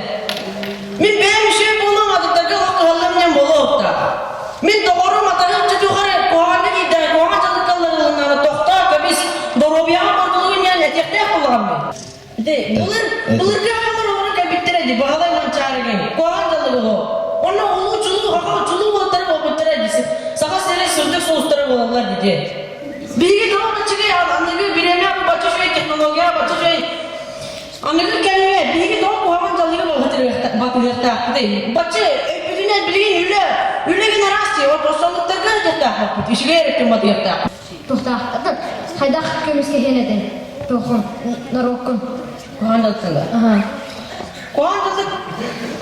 Мин бэйэм үчүгэй буолуом атыттарга олох кыһаллам диэн буолуохтаах. Мин доҕорум атаһым чутуухары куһаҕанна киирдэҕэ куһаҕан дьаллыкка тохтоо кэбис доруобуйаҕа бордулугун диэн этиэхтээх буоллаҕым мин. Ити былыр былыргы аҕалар оҕону кэлбиттэрэ дии баҕалай манчаарыгын куһаҕан дьаллыгы Онно улуу чулуу аҕа чулуу уолаттара буолбуттара дии Саха сирин сырдык сулустара буолаллар дии. Биһиги тоҕо баччыгый аныгы бириэмэ бачча үчүгэй технология бачча үчүгэй аныгы кэмҥэ биһиги тоҕо куһаҕан дьаллыгы батыһыахтаахпытый бачча өйбүтүнэн билигин үлэ үлэ гин араас дии осонуктарга дьахтаахпыт үчүгэй эрэ батыһыахтаах Туохтаах хайдах көмүскэһиэн этэй? Туоххун норуоккун? Куһаҕан дьаллыктан Куһаҕан дьаллык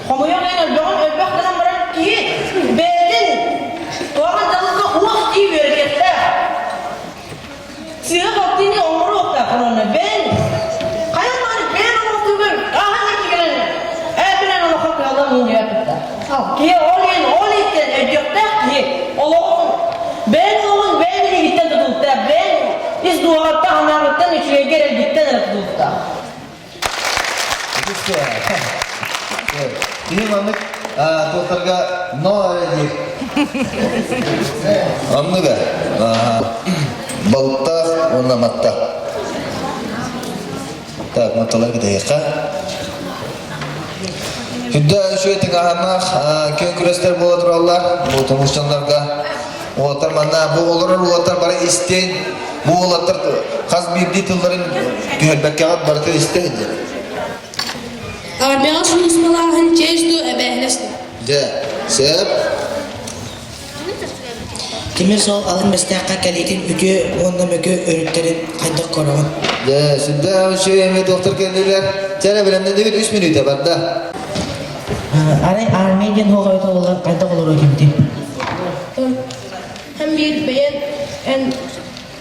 хомойуох иһин өлбөҕүн өлбөх гынан баран киһи бэйэтин куһаҕан дьаллыкка уох дии үөрэтиэхтээх. Сыыһа балтыыны оҥоруохтаах уонна бэйэн хайа баар Киһи ол иһин ол иһиттэн өйдүөхтээх киһи олоҕун бэйэн олоҕун бэйэн илиигиттэн тутулуктаах, бэйэн ис дууһаҕыттан, санааҕыттан үчүгэйгэ эрэлгиттэн эрэ тутулуктаах. Киһи маннык туохтарга но эрэ диир. Оннуга. Балыктаах уонна матта. Так, матталар кэтэһиэххэ. Сүрдээх үчүгэй тыҥааһыннаах күөн күрэстэр буола тураллар. Бу тумус дьоннорго уолаттар манна бу олорор уолаттар бары истин, бу уолаттар хас биирдии тылларын түһэрбэккэҕит барытын истэ сылдьар. Армияҕа сулууспалааһын чиэс дуу, эбээһинэс дуу? Дьэ, сөп. Тимир суол алын бэстээххэ кэлиитин үтүө уонна мөкү өрүттэрин хайдах көрөҕүн? Дьэ, сүрдээх үчүгэй эмиэ доктор кэллилэр. Чэ эрэ бэлэмнэннибит үс мүнүүтэ барда. Арай армия диэн хуоҕайыта олорор хайдах олоруо этибитий? Һэм биир бэйэн эн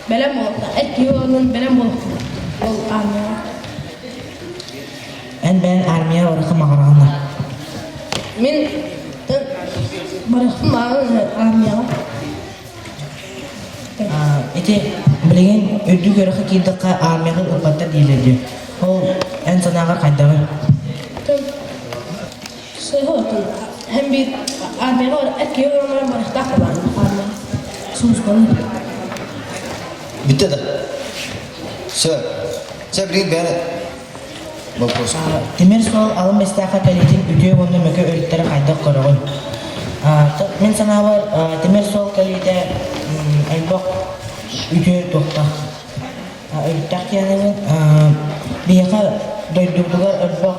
бэлэм буолуохтаах. Эр киһи онон бэлэм буолуохтаах. Ол армияҕа. Эн бэйэн армия барыххын баҕараҕын да? Мин барыхпын баҕарабын армияҕа. Ити билигин үрдүк үөрэххэ киирдэххэ армияҕа ылбаттар дииллэр дии. Ол эн санааҕар хайдаҕый? Һэм биир армияҕа эр киһи олорон барыахтаах буолаҕын армияҕа. Сулууспалыы. Бүттэ да? Сөп. Чэ, билигин бэйэн Вопрос. Тимир суол алын бэстээххэ кэлиитин үтүө уонна мөкү өрүттэрэ хайдах көрөҕүн? Мин санаабар, тимир суол кэлиитэ элбэх үтүө туохтаах. Өрүттээх диэнэбин биһиэхэ дойдубутугар элбэх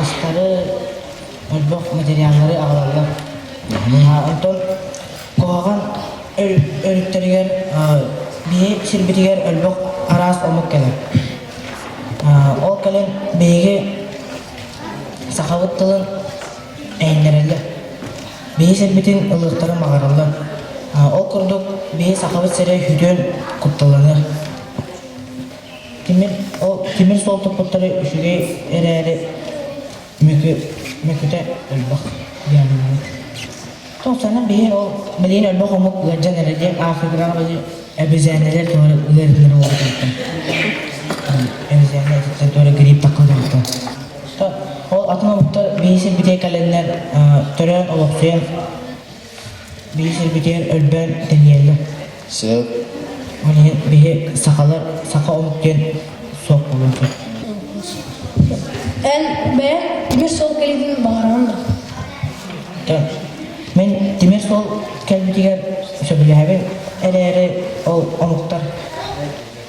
астары, элбэх материаллары аҕалаллар. Онтон куһаҕан өрүттэригэр биһи сирбитигэр элбэх араас омук кэлэр. Ол кэлин биһиги сахабыт тылын эһиннэрэллэр. Биһи сирбитин ылыахтарын баҕараллар. Ол курдук биһи сахабыт сирэ үтүөн кутталанар. Тимир, ол тимир суол туппуттары үчүгэй эрээри мөкү, мөкүтэ элбэх диэн Тоқсанын биһи ол билигин элбэх омук ыалдьан эрэ диэн Африкаҕа били эбизээнэлэр туора ыарыылары уолатыттан эбизээнэ этиттэн туора грипп таккылдыбыттан ол атын омуктар биһи сирбитигэр кэлэннэр төрөөн олохсуйан биһи сирбитигэр өлбөөн тэнийэллэр Сөп. Ол иһин биһи сахалар саха омук диэн суох буолуон сөп. Эн бэйэҥ тимир суол кэлиитин баҕараҕын да? Мин тимир суол кэлбитигэр сөбүлэһэбин эрээри ол омуктар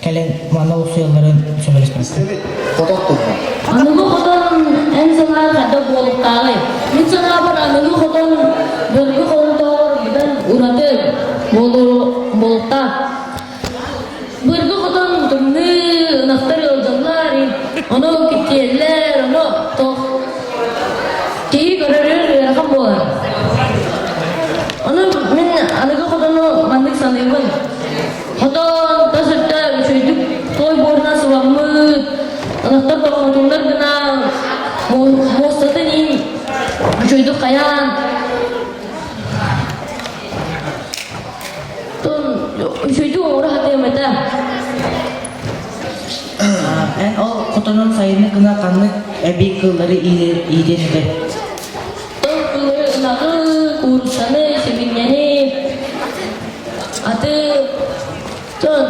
кэлэн манна олохсуйалларын сөбүлэспэппин. Хотон туһунан. Аныгы хотон эн санаа хайдах буолуохтааҕый? Мин санаабар аныгы хотон былыргы хотонтооҕор быдан ураты буолуохтаах. Былыргы хотон тымныы, ынахтар ыалдьаллар, ону киттиэллэр, ону туох киһи көрөрүн ыарахан буолар. Ону мин аныгы хотону маннык саныыбын. Хотон тас өттө үчүгэйдик той буорунан сыбаммыт, ынахтар тоҥмотуннар гына муостатын иин үчүгэйдик хайаан, үчүгэйдик оҥоро сатыам этэ. Эн ол хотонун сайыны гына ханнык эбии кыыллары иитиэн этэй? Тыл кыыллары ынаҕы, кууруссаны, сибинньэни, Аты тон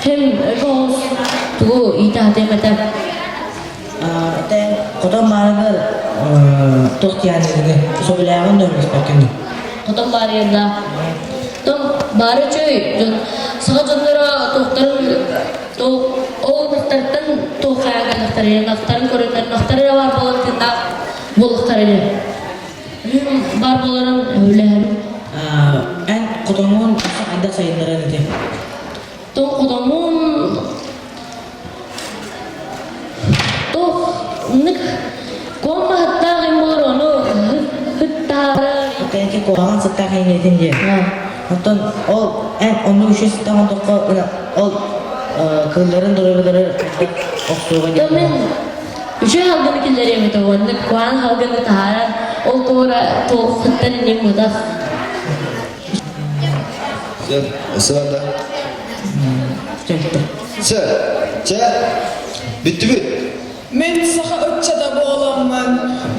ким өкөҕүс тугу иитэ сатыам этэ. Этэ хотон баарыгар туох диэниги сөбүлээҕин да өрүспэккин Хотон баарыгар да тон баары үчүгэй дьон саха дьонноро туохтарын ол ынахтартан туох хайа ынахтары ынахтарын көрөннөр ынахтары эрэ баар буолан тыыннаах буолуохтара ини Баар буоларын үлэһэбин. Эн хотоҥҥун хайдах сайыннаран ити? Тоҥ хотоҥҥун туох нык куон баһыттаах им буолар ону ыттаары Кэнки куһаҕан сыттаах иҥиэтин диэ. Оттон ол эн оннук үчүгэй сыттаах ондоххо ол кыылларын доруобуйалары охсуоҕа диэн. Мин Үчүгэй халгыны киллэриэм этэ уонна куһаҕан халгыны таһааран ол туора туоххуттан иннин мутах. Сэр, сыанда. Сэр, чэ, бүттүбүт. Мин саха ыччата буоламмын,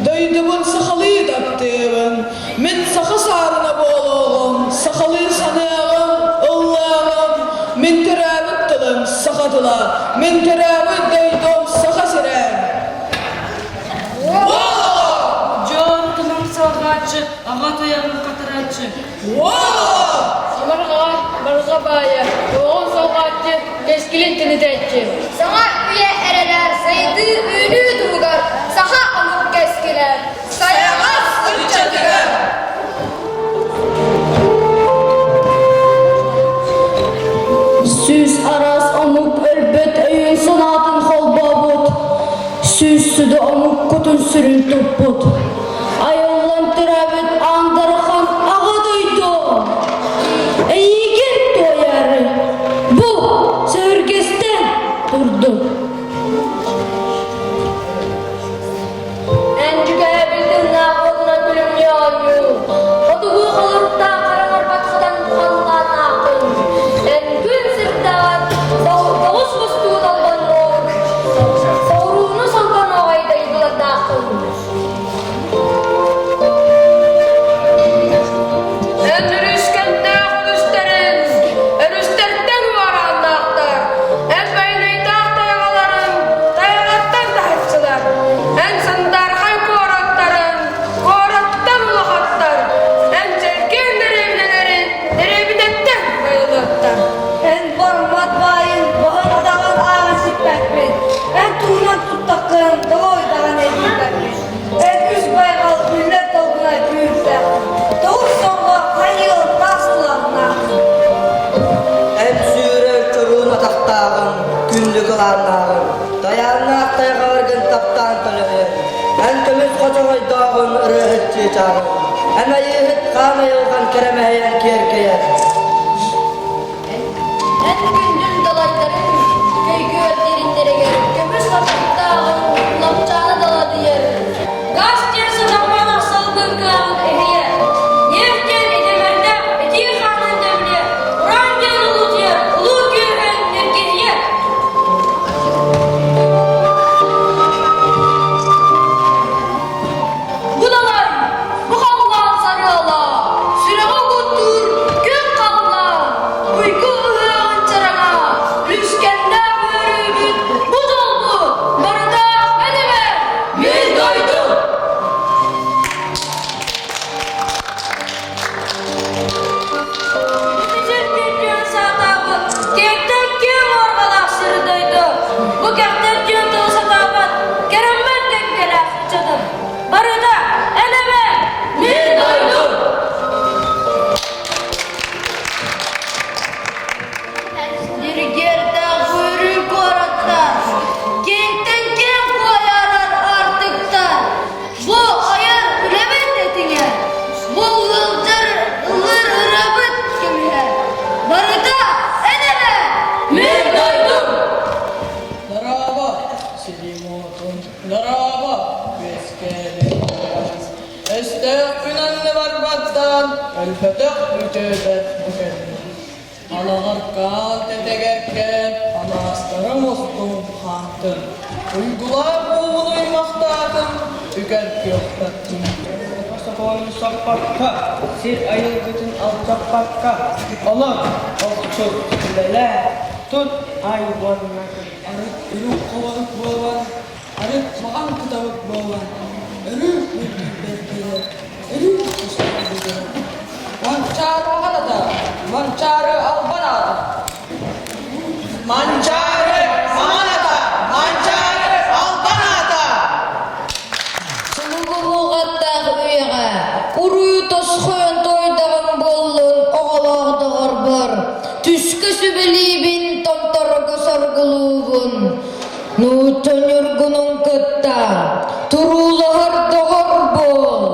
дойдубун сахалыы таптыыбын. Мин саха саарына буолуоҕум, сахалыы саныаҕым, ыллыаҕым. Мин төрөөбүт тылым саха тыла, мин төрөөбүт дойдум Саха сирэ. Дьон тылын салҕааччы, аҕа тайаҕын хатарааччы. Сымарҕаҕа барҕа баайа, оҕон салҕааччы, кэскилин тэнитээччи. Саҥа үйэ эрэлэ сайдыы үүнүү туһугар саха омук кэскилэ сайаҕас ыччатыгар! Сүүс араас омук өлбөт өйүн-санаатын холбообут, сүүс сүдү омук кутун-сүрүн туппут. Айыллан төрөөбүт Аан Дархан Аҕа дойду! Эйиигин туойаары бу сөһүргэстэн турдум. Эн дьүкээбил тыыннаах уотунан күлүмнүү оонньуу, хотугу холоруктаах хараҥарбат хатан халлааннааххын. Эн күн сырдаан, тоҕус мустугун албаннуур, соҕурууну солбонооҕой дойдулардааххын. Эн өрүскэнтээх өрүстэрин, өрүстэртэн уорааннаахтар, эн байанайдаах тайҕаларын, тайҕаттан таһыччылар, эн сандаархай куораттарын, куораттан улахаттар, эн чэлгиэн дэриэбинэлэрин, дэриэбинэттэн байылыаттар. Эн бармат баайын баһын-атаҕын ааҕан сиппэппин, эн туһунан туттаххын тоҕо даҕаны билбэппин. Эн үс байҕал үллэр долгуна күүрдэххин, тоҕус соҥҕо хайыыл таас тулаахнааххын. Эн сүүрэр чоруун атахтааҕын, күндү кылааннааҕын, тайааннаах тайҕаларгын таптаан төлөһүөн, эн көмүс хочоҕойдооҕун ырыаһыт чыычааҕын, эн айыыһыт хаан айылҕан кэрэмэһийэн киэркэйэр. Эн күндүл далайдарын көйгүөрдэриннэригэр көмүс хатыктааҕын ламчаана даладыйар. Газ диэн сатамманах салгын кыаҕын иһийэр. Нефть диэн идэмэрдээх итии хаанын дэбилиэр. Уран диэн улуутуйар, улуу күүһүн ньиргиһийэр. Бу далай, бу халлаан сарыала, сүрэҕи угуттуур күн халлаан, уйгу ыһыаҕын чараҥа, үлүскэннээх үөрүүбүт бу дьолбут барыта эн эмэ, мин дойдум! Бүтүн күн саатаабыт, киэҥтэн киэҥ уорҕалаах сири дойду, бу кэхтэр күөн тылы сатаабат, кэрэммэт кэккэлээх ыччатын. Барыта эн эмэ, мин дойдум! Ньиргиэрдээх үөрүү куораттар, киэҥтэн киэҥ куойарар аартыктар, Бу айар үлэбит этиҥэ, бу ыалдьар ыллыыр ырыабыт көмүһэ. Барыта эн эрэ, мин дойдум! Дорообо, силим уотун, дорообо, үөскээбит Өстөөх күн анныбар баттаан, өлбөтөх үтүөбэт бу кэллим. Алаҕаркаан тэтэгэркээн, алаастарым устун хаамтым. Уйгулаах уубун уймахтаатым, үкэр күөхтэттим. Сокуону соппокко, сир айылгытын алдьаппакка, олор, охчут, үлэлээ, тут, ай уонна Арыт үрүҥ холорук буолан, арыт маҕан кыталык буолан, өрүү үрдүкпэр киирэр, өрүү устар бүтэр. Манчаары маҕан ата, Манчаары албан аата. Манчаары маҥан ата, Манчаары албан аата! Сулугуруҕаттаах үйэҕэ уруй тосхойон туойдаҕым буоллун оҕолоох доҕорбор, түскэ сүбэлиибин, томторго соргулуубун. Нуучча ньургунун кытта туруулаһар доҕор буол,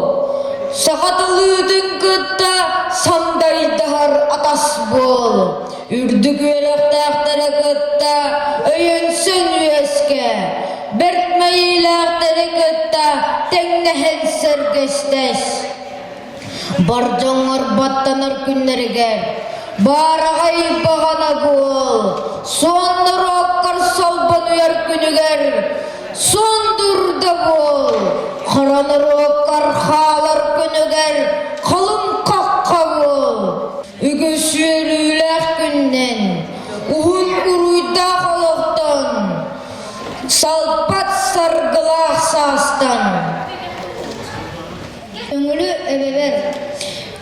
саха тылыытын кытта сандайдаһар атас буол, үрдүк үөрэхтээхтэри кытта өйөнсөн үөскэ, бэрт мэйиилээх. тэҥнэһэн сэргэстэс. Бар дьоҥҥор баттанар күннэригэр баараҕай баҕана буол, суон норуоккар солбонуйар күнүгэр суон дурда буол, хара норуоккар хаалар күнүгэр халыҥ хахха буол. Үгүс үөрүүлээх күннэн, уһун уруйдаах олохтон, салпат саргылаах саастан. Өҥүлү эбэбэр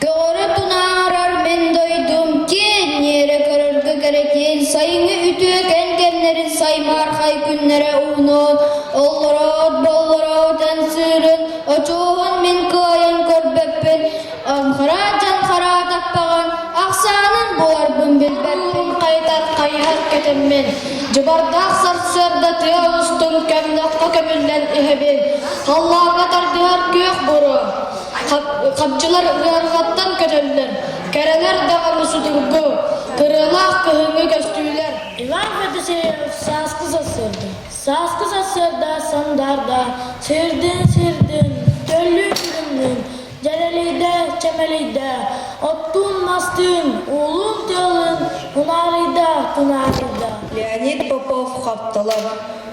Көҕөрө тунаарар мин дойдум киэн ньиэрэ көрөргө кэрэтиэн сайыҥҥы үтүөкэн кэмнэрин саймаархай күннэрэ уунуон оллороот боллороот эн сыырын очуоһун мин кыайан көрбөппүн Анхараа дьанхараа таппаҕын ахсаанын буларбын билбэппин Хайытар хайыһар кэтэммин Дьыбардаах сарсыарда тыа устун көмнөххө көмүллэн иһэбин Халлааҥҥа тардыһар күөх буруо Хапчылар ыарҕаттан көтөллөр Кэрэлэр даҕаны судургу Кырыалаах кыһыҥҥы көстүүлэр Иван Федосеев сааскы сарсыарда Сааскы сарсыарда сандаарда Сирдин-сирдин, төллүүн-күлүмнүүн Дьэрэлийдэ, чэмэлийдэ, оттуун-мастыын, уулуун-тыалыын унаарыйда, тунаарыйда. Леонид Попов Хоптолор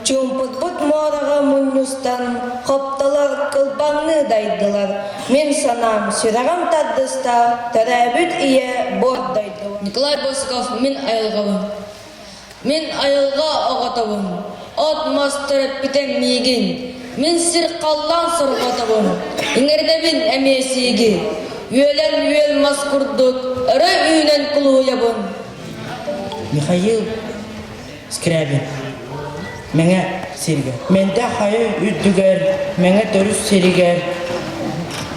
Чуумпутбут муораҕа мунньустан, хоптолор кылбаҥныы дайдылар. Мин санаам, сүрэҕим тардыста, төрөөбүт ийэ буор дойдубар. Николай Босиков мин айылҕабын. Мин айылҕа оҕотобун, от-мас төрөппүтэ миигин, мин сир-халлаан сорҕотобун, иҥэрдэбин эмиэ сииги, үөлэн үөл мас курдук өрө үүнэн кулуһуйабын. Михаил Скрябин Мэҥэ сиргэ. Мэндэ хайа үрдүгэр, Мэҥэ төрүс сиригэр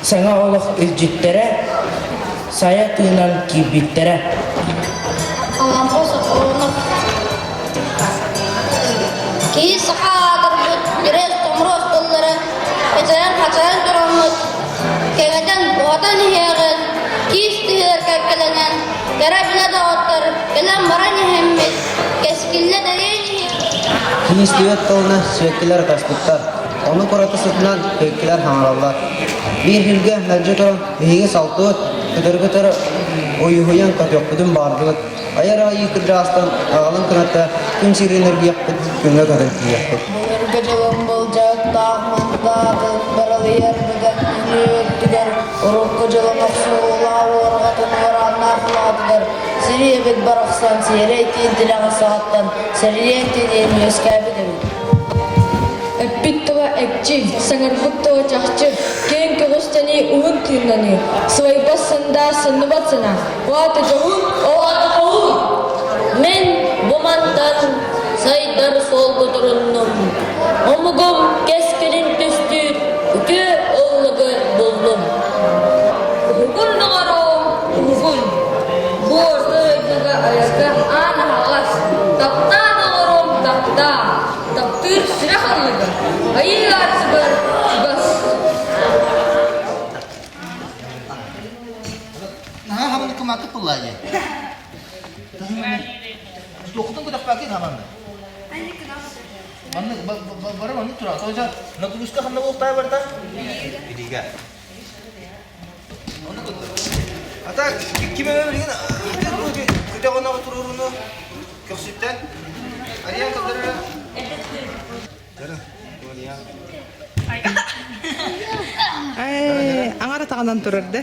саҥа олох илдьиттэрэ сайа тыынан киирбиттэрэ. Алампа Соколонов Киһи саха аатырбыт кирэс-томуруос тыллары эчэйэн-хачайан тураммыт, кэҥэтэн уһатан иһиэҕин, киис тыһыгар кэккэлэнэн, кэрэ билэ доҕоттор кэлэн-баран иһэммит, кэскиллэ тэрийэн иһиэҕин. Киис түөрт тылына сүөккүлэр ытаспыттар. Ону кураты сытынан сүөккүлэр хаҥараллар. Биир сиргэ мэлдьи туран биһиги салтыбыт, көтөрү-көтөрү уйуһуйан көтүөхпүтүн баҕардыбыт. Айар айыы кырдьаҕастан аҕалын кыната күн сирин эргийэхпит, күҥҥэ көтөн тиийиэхпит. Былыргы дьылым былдьаһыктаах мандаатын барылыйар быдан нөҥүө өттүгэр урукку дьылым охсуһуулаах уорҕатын уорааннаах улаатыгар сири эбит барахсан сиэрэй тиин тилэҕин саҕаттан сэрийэн тиниэн үөскээбит эбит. Эппит тыла экчи, саҥарбыт тыла чахчы, киэҥ көҕүстэнии, уһун тыыннаныы, сылайбат сандаа, санныбат санаа, ол аата дьоһун, ол аата хоһуун! Мин бу мантан сайдар суолга туруннум. Омугум кэскилин түстүүр үтүө ыллыгы буллум. Уһугун доҕорум, уһугун! Бу орто дойдуга айарга аан аһаҕас. Таптаа доҕорум, таптаа! Таптыыр сүрэх ыллыга, айыы аартыгар чугас. Наһаа хаманы кымаакыт буллаайы. Туохтан көтөхпөккүн хаманны? Манны бары манны тура. Тоҕо нагрузка ханна буолуохтаах барыта? Билиигэ. Онно кытта. Ата ким эмэ билигин көтөҕөнө туруоруну көхсүттэн Ариан кылдырыра. Аҥара таҕынан турар да.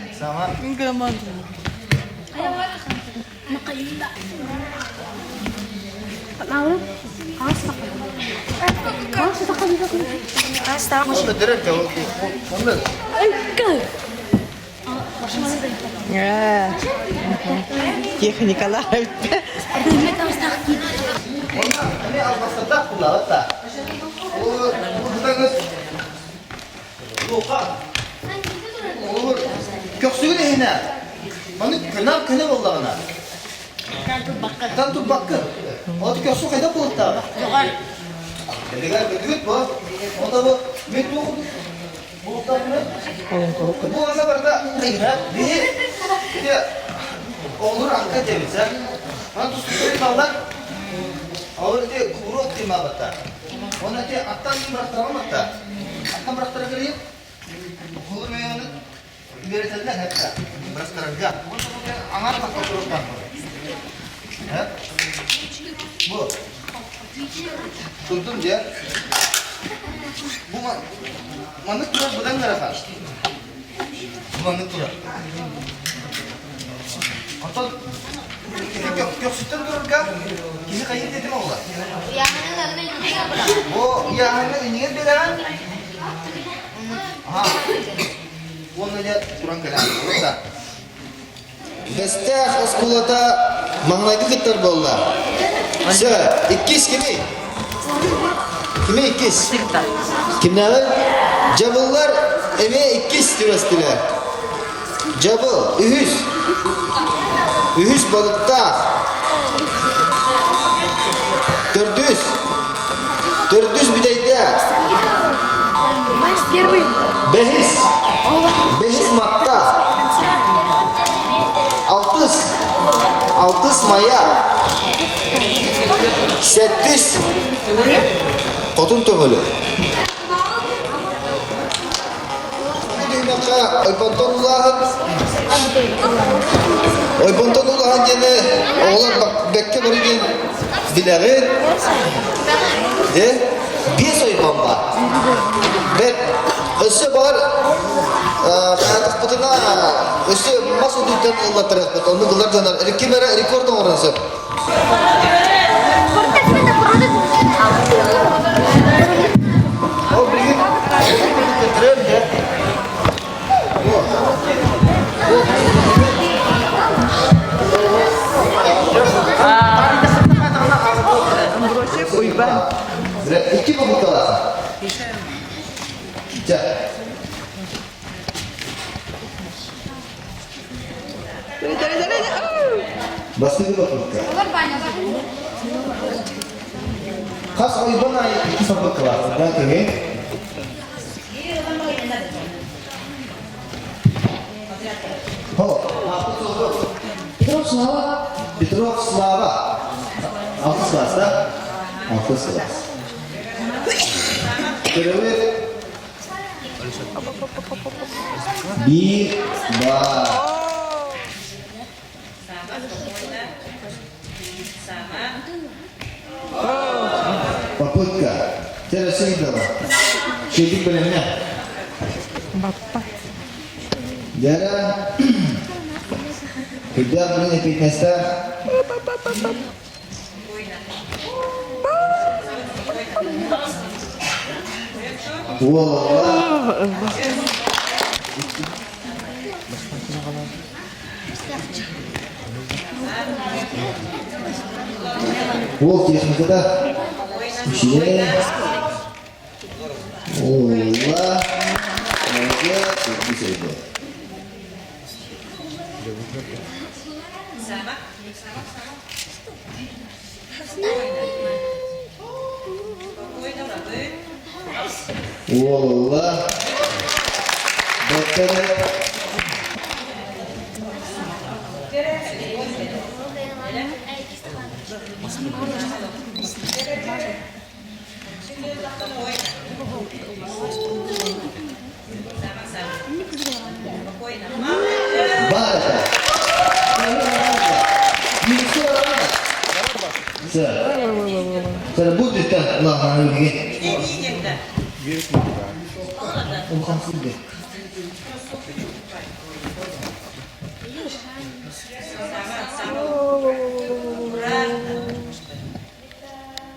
Техникалар Көхсүгүн иһинэ. Маны көнө көнө буоллаҕына. Тан турбаккын. Ол көхсү хайда буолуохтааҕа? Эдигэр көтүгүт бу. Онто бу мен туох Бу ана барда биһи оҕолор акка диэбит сэр. Аны тустуктары баллар. Олор ити куру тыымаабаттар. Оны ити аттан бырахтарам атта. Аттан бырахтара кэлиим. Үөрэтэллэр хэтта бырастарарга. Аҥар тахха туруктаах. Бу. Турдум дьэ. Бу маннык турар быдан ыарахан. Бу маннык турар. Онтон көхсүттэн турарга киһи хайыы диэтим оҕула. Бу ыйааһыҥҥа иннигэр биэрэҕин. Аха. Уонна дьэ туран кэлэн. Да. Бэстээх оскуолата маҥнайгы кыттар буолла. Все, иккис кимий? Кими иккис? Кимнээҕий? Дьабыллар эмиэ иккис түбэстилэр. Дьабыл, үһүс. Үһүс балыктаах. Төрдүс. Төрдүс бүтэйдээх. Бэһис. Бэһис матта. Алтыс. Алтыс мая. Сэттис. Хотун төҥөлө. Түһүмэххэ ойбонтон улааһын Ойбонтон улахан диэни оҕолор бэккэ бары диэн билэҕин. Де биэс ойбон баар. Бэт өссө баҕар хаатахпытына өссө мас удуйтан ыллаттарыахпыт. Оннук ылар дьонор ким эрэ рекорд оҥорон сөп. Ол билигин көтөрөм де. Икки попыткалаах. Чэ. Бастакы попытка. Хас ойбон аайы икки попыткалаах. Да, киһи. Петров Слава. Петров Слава. Алтыс класс, да? Алтыс класс. Төрөбүт биир, два. Попытка. Тересейдова. Шедик бэлэмнэ. Дьара Кырдьаах бүгүн эпиэтинэстээх Уолла Уол техниката үчүгэй. Уолла молодец, үчүгэй. Уолла бэттэрэ Баар этэ. Сэр, бу бүттэ лаһааны билигин. Улахан сылды.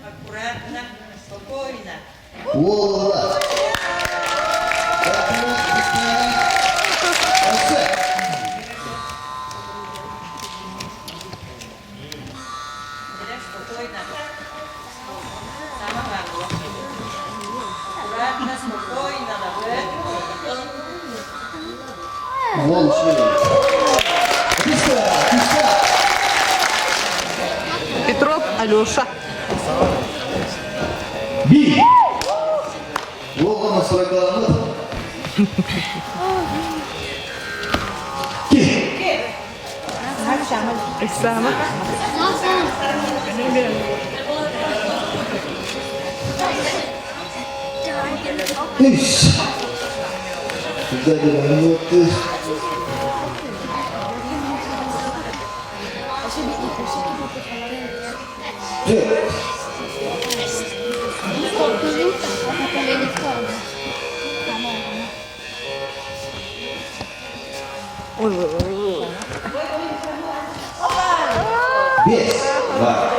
Аккуратно, спокойно. Уолла. Спокойно. Аккуратно, спокойно. Уол Петров Алеша. Би. Уолга сыракаламмыт. Ки. Исама. Үс. Куда минуты. Биэс бар.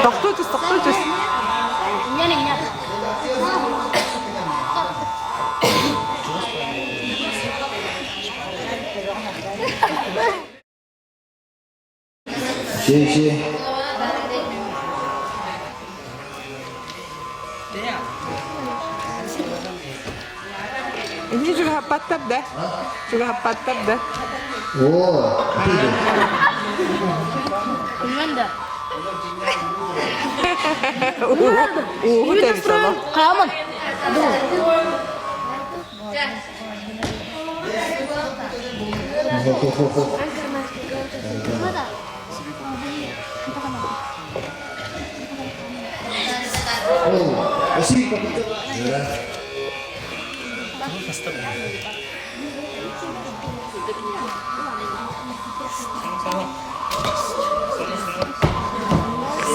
Тохтуу түс, тохтуу түс. Ши-ши. Ini juga patap dah. Juga patap dah. О, Ууһу тэбисэло. Хааман. Хо-хо-хо-хо. О, спасибо.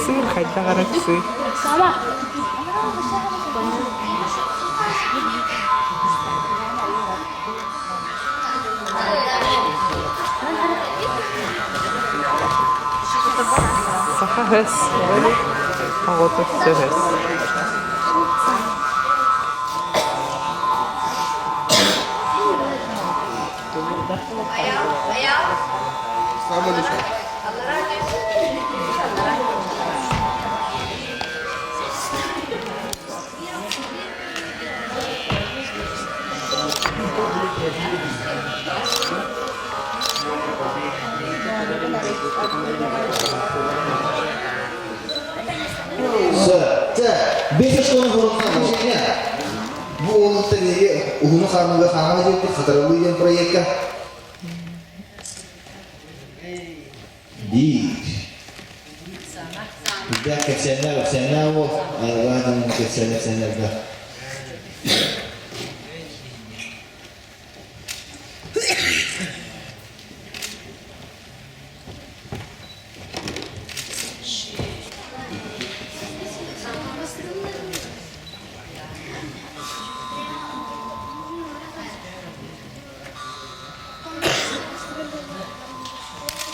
Сыр хайдах эрэ сыр. Саха өс оҕото сөһөс. Бу уолуттан уһуну хаамыыга хаама диэбит хатарылыы диэн проекка Биир. Үрдээх кэпсээннээх кэпсээннээх уол, айылҕа дьонун кэпсээн кэпсээннэргэ.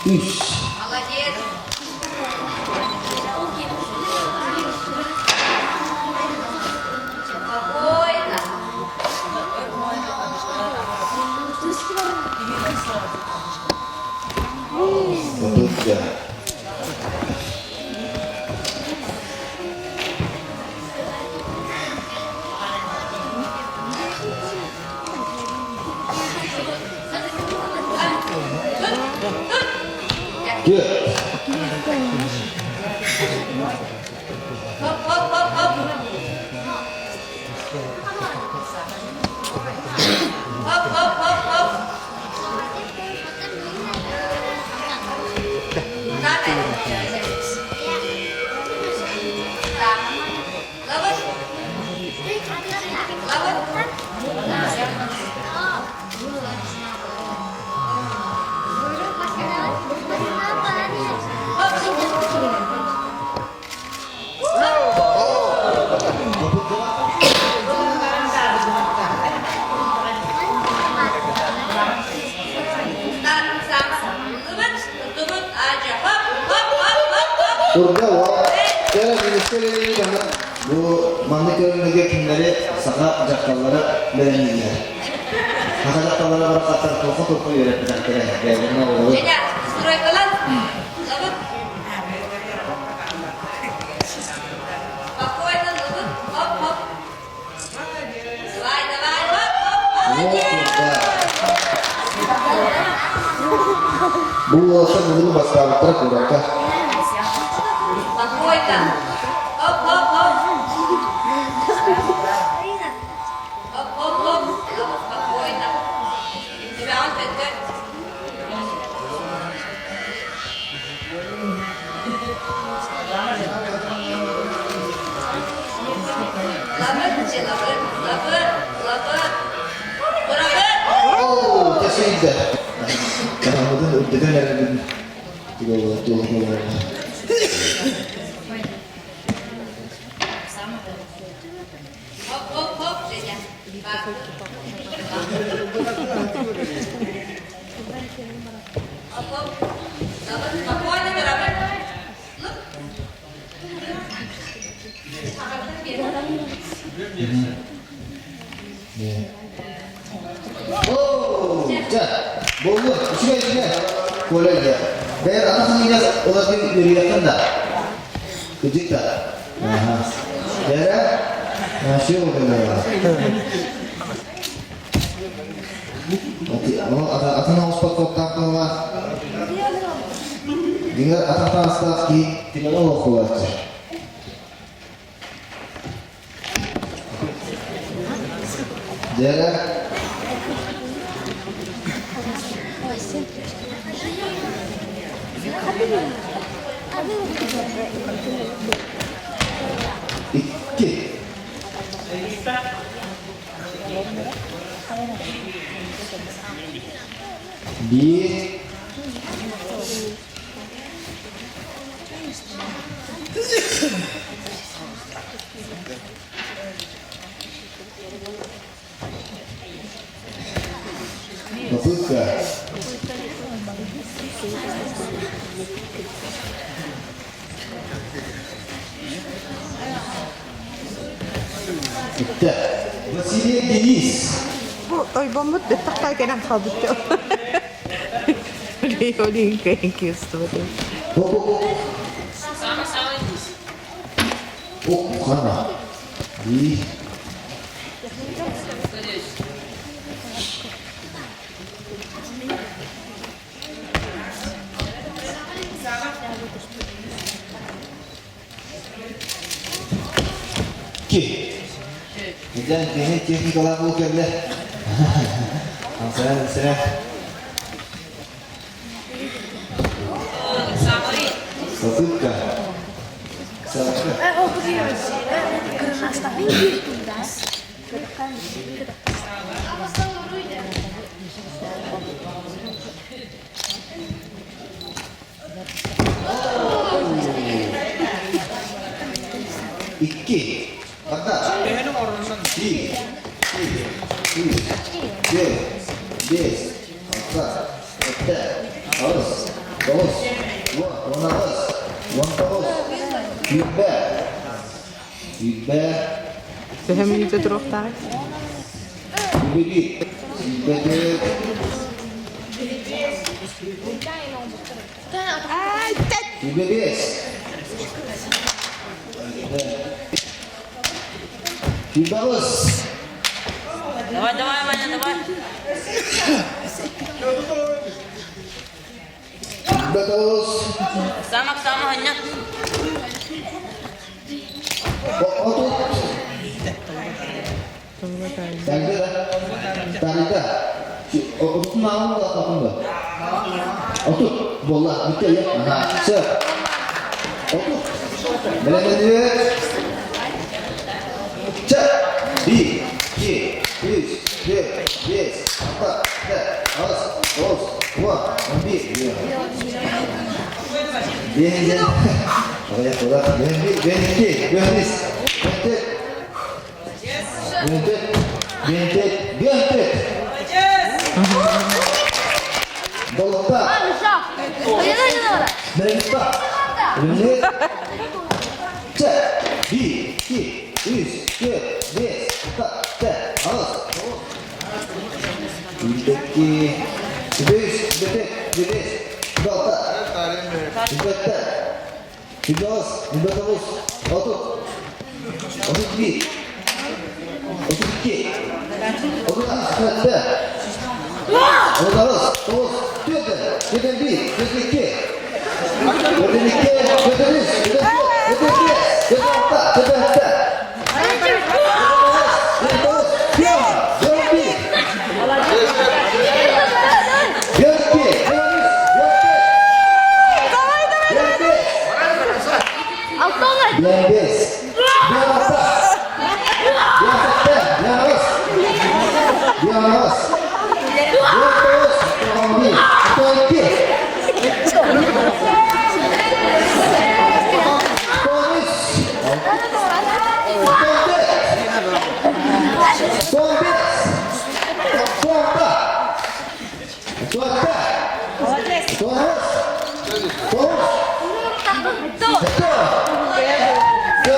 Үс. Молодец. Спокойно. Попытка. Good. Хоп, хоп, хоп, хоп. Хоп, хоп, хоп, хоп. Турда Бу маннык көрүҥнэргэ кинилэри саха дьахталлара бэлэмнииллэр. Саха дьахталлара барахсаттар туохха-туохха үөрэппэтэхтэрэ, бэйэлэрин оҕолорун. Стройкалан. Спокойно, хоп, хоп. Давай, давай, хоп, хоп, молодец! Бу уолаттар бүгүн бастаабыттара куоракка. Спокойно. Хоп, хоп, хоп. Хоп, хоп, хоп. Спокойно. Тебя он. сүүйдэ. Таһыммытын үрдэтэн эрэрбин туоһулар. Дьэ, буоллун, үчүгэй үчүгэй. Коля дьэ. Бэйэр атах иинэ ылатын үөрүйэххин да. Кыдьык да. Аха. Бэрэ, все вот Атын оҕуспат куоттаах буолла. Дьиҥэр атах таҥастаах киһи тимэҕэ олох буолааччы. Дьэрэ. Икки. Биир. Попытка. Бүттэ. Василий Денис. Бу ойбоммут бэттэх кэлэн хаалбыт. Олин Хана. И. Ки. Дьэ, киһи техникалаах уу кэллэ. Сэрэ, сэрэ. Попытка. Икки. Одна. Три. Четыре. Үс. Төрт. Бес. Алта. Сэттэ. Аҕыс. Тоҕус. Уон. 18. 19. 20. 20. Төһө мүнүүтэ туруохтааҕый? 21. 24. 25. 28. Давай, давай, Ваня, давай. 29. Оксана, Оксана, Аня. 30. Тарда, тарда. Отут маалын да хапын ба. 30 буолла, бүттэ иә. Аха, сөп. 30. Бэлэмнэнүү. Чэ, биир, икки, үс, төрт, биэс, алта, сэттэ, аҕыс, тоҕус, уон, 11. Биэһинэн. Аҕыйах буолар. 11, 12, 13, 14, Бэнтет, бэнтет, бэнтет! Долотта! Бэнтта! Бэнтет! Чэ, биир, икки, үс, төрт, биэс, алта, сэттэ, аҕыс, тоҕус, икки, үс, бэтэк, биэс, алта, сэттэ, 28, 29, 30, 31, 32, 33, 38, 39, 41, 42, 42, 43, 44, 45, 46, 45, 46, 47, 48, 49, 50. Туотта! Тоҕус! Тоҕус! Сэттэ! Сэттэ!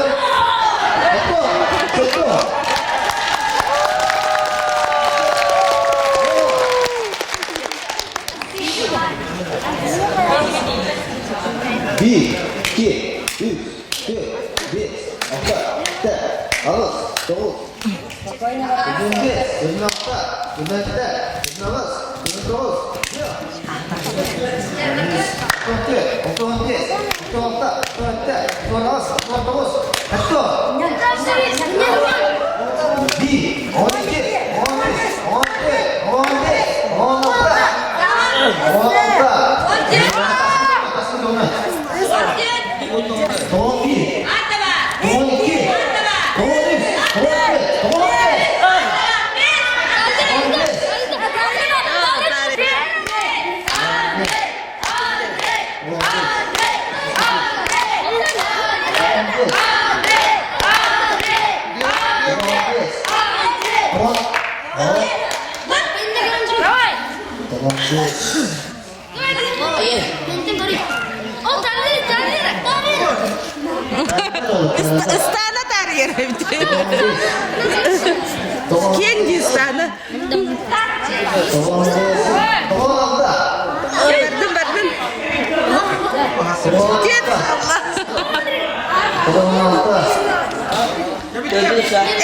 Сэттэ! Биир, икки, үс, түөрт, биэс, алта, сэттэ, аҕыс, тоҕус, 25, 26, 27, 28, 29, 34, 35, 36, 37, 38, 39, 1, 12, 13, 14, 15, 16, 17, 18, 19, 13, 14, Ыстаана таарыйар эбит. Киэҥ дии ыстаана. Бардым, бардым. Дед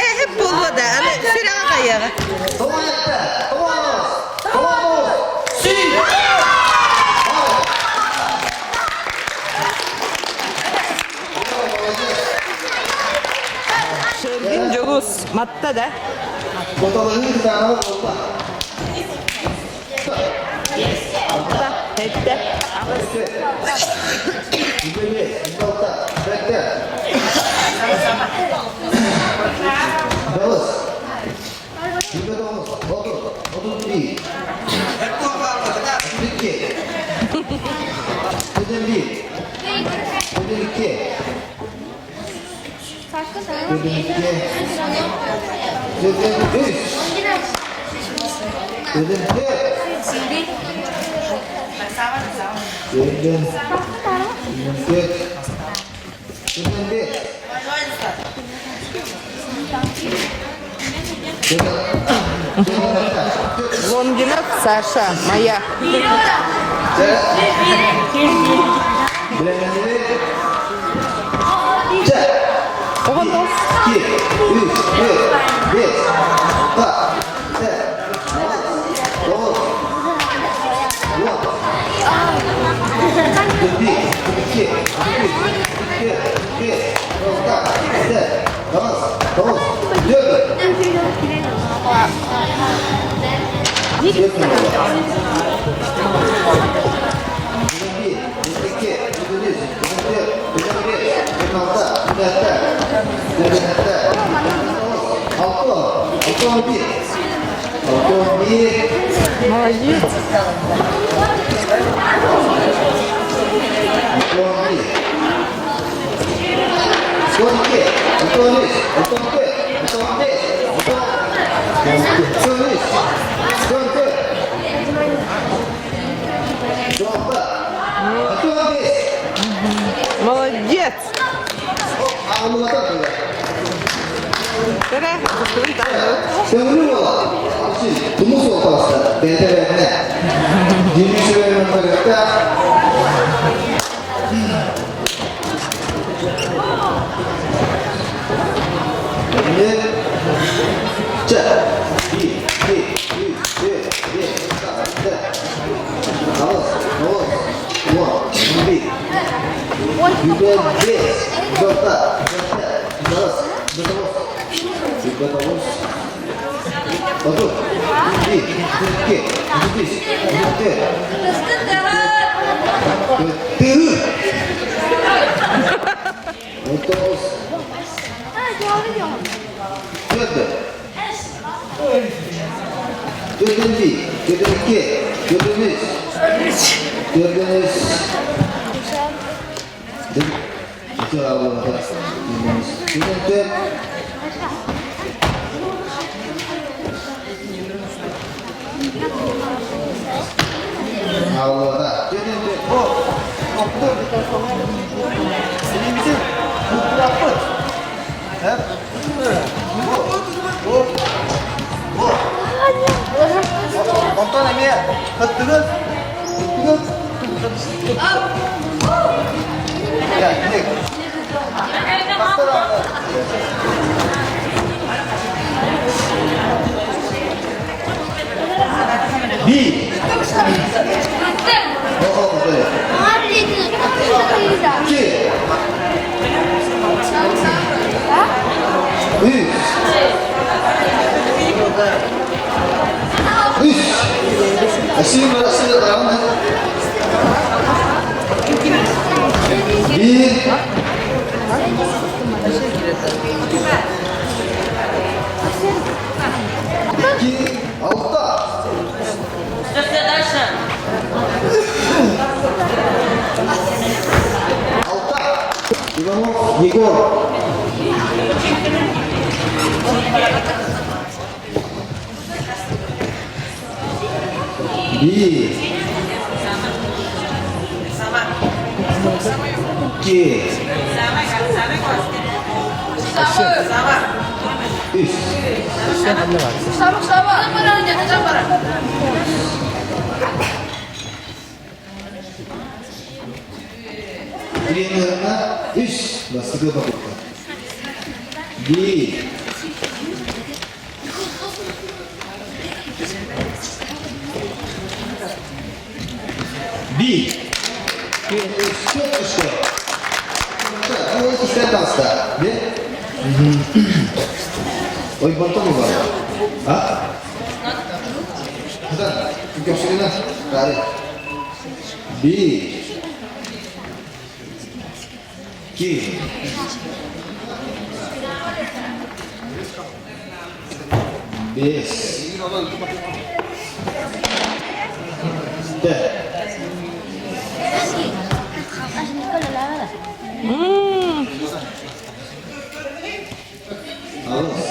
Эһип буолуо да, аны сүрэҕэ хайыаҕа. Шергин Дьулус матта да? Алта, сэттэ, аҕыс. Лонгинов Саша, моя. Молодец. Молодец! Ааллыбата. О, оттор. Илиибитин куттураппыт. Бу. Бу. Онтон эмиэ кыттыгыт. Кыттыгыт. Я, ник. Би. Ки. Үс. Үс. Син арасында Bir. İki. Алта. Дальше. Алта. Иванов Егор. Bir. İki. Үс. Тренерына үс. Бастығы попытка. Bir. Bir. Çok düştü. Bu үстен таста. Bir. Ой, бантон бар. А? Да, көпшігіна. Бәрі. Bir. İki. Beş. Dört. Алыс.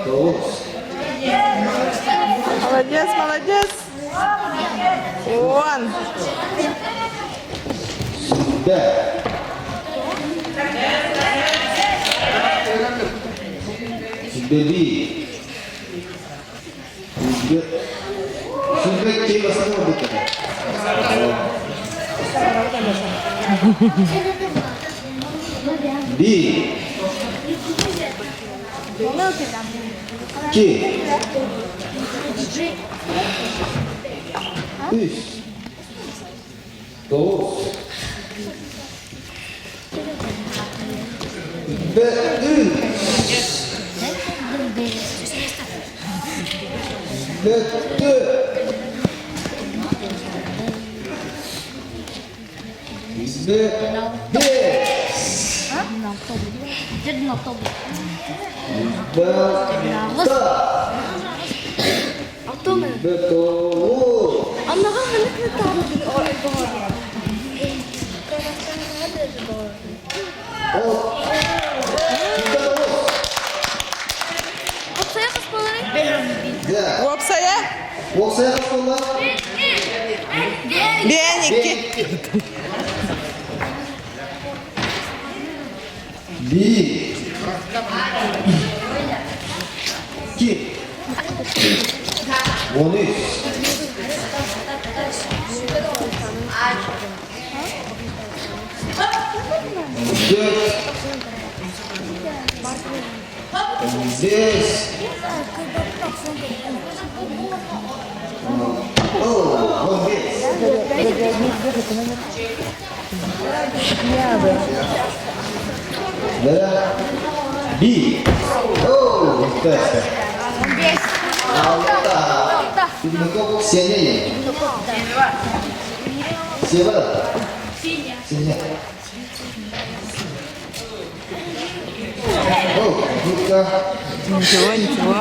Тоғыз. Молодец, молодец. Вон. Бә. Беби. Сүлбек кей басты бітті. Би. Ки. Үш. Тоғыз. Бе. Үш. Бетті. Бе. Бес. Бе. Бе. Тоғыз. Уопсая? Уопсая қасқалар? Бен икки. Би. Ки. Он үш. Төрт. Бес. О, он бес. Да. Би. О, тест. Алта. Ксения. Сева. Сеня. О, ну-ка. Ничего, ничего.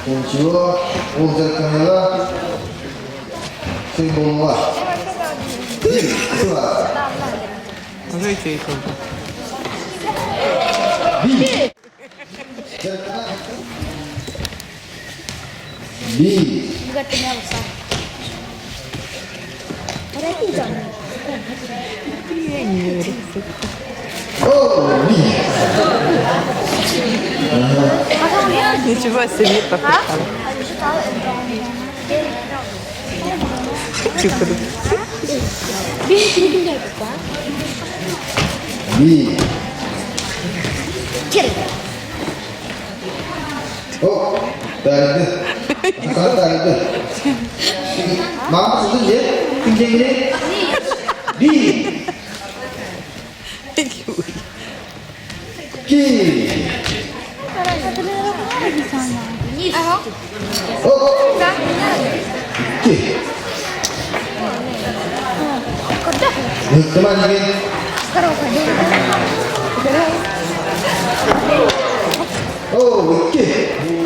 Ничего. Ол жарқаныға сый болуға. Сыла. Уже еще и Би. Биир. Ничего себе попытала. Биир. О, тайды. Тайды. Мама сылдьын дьэ. Күндэҥҥэ. Биир. Икки. Икки. Ыттыман диэн.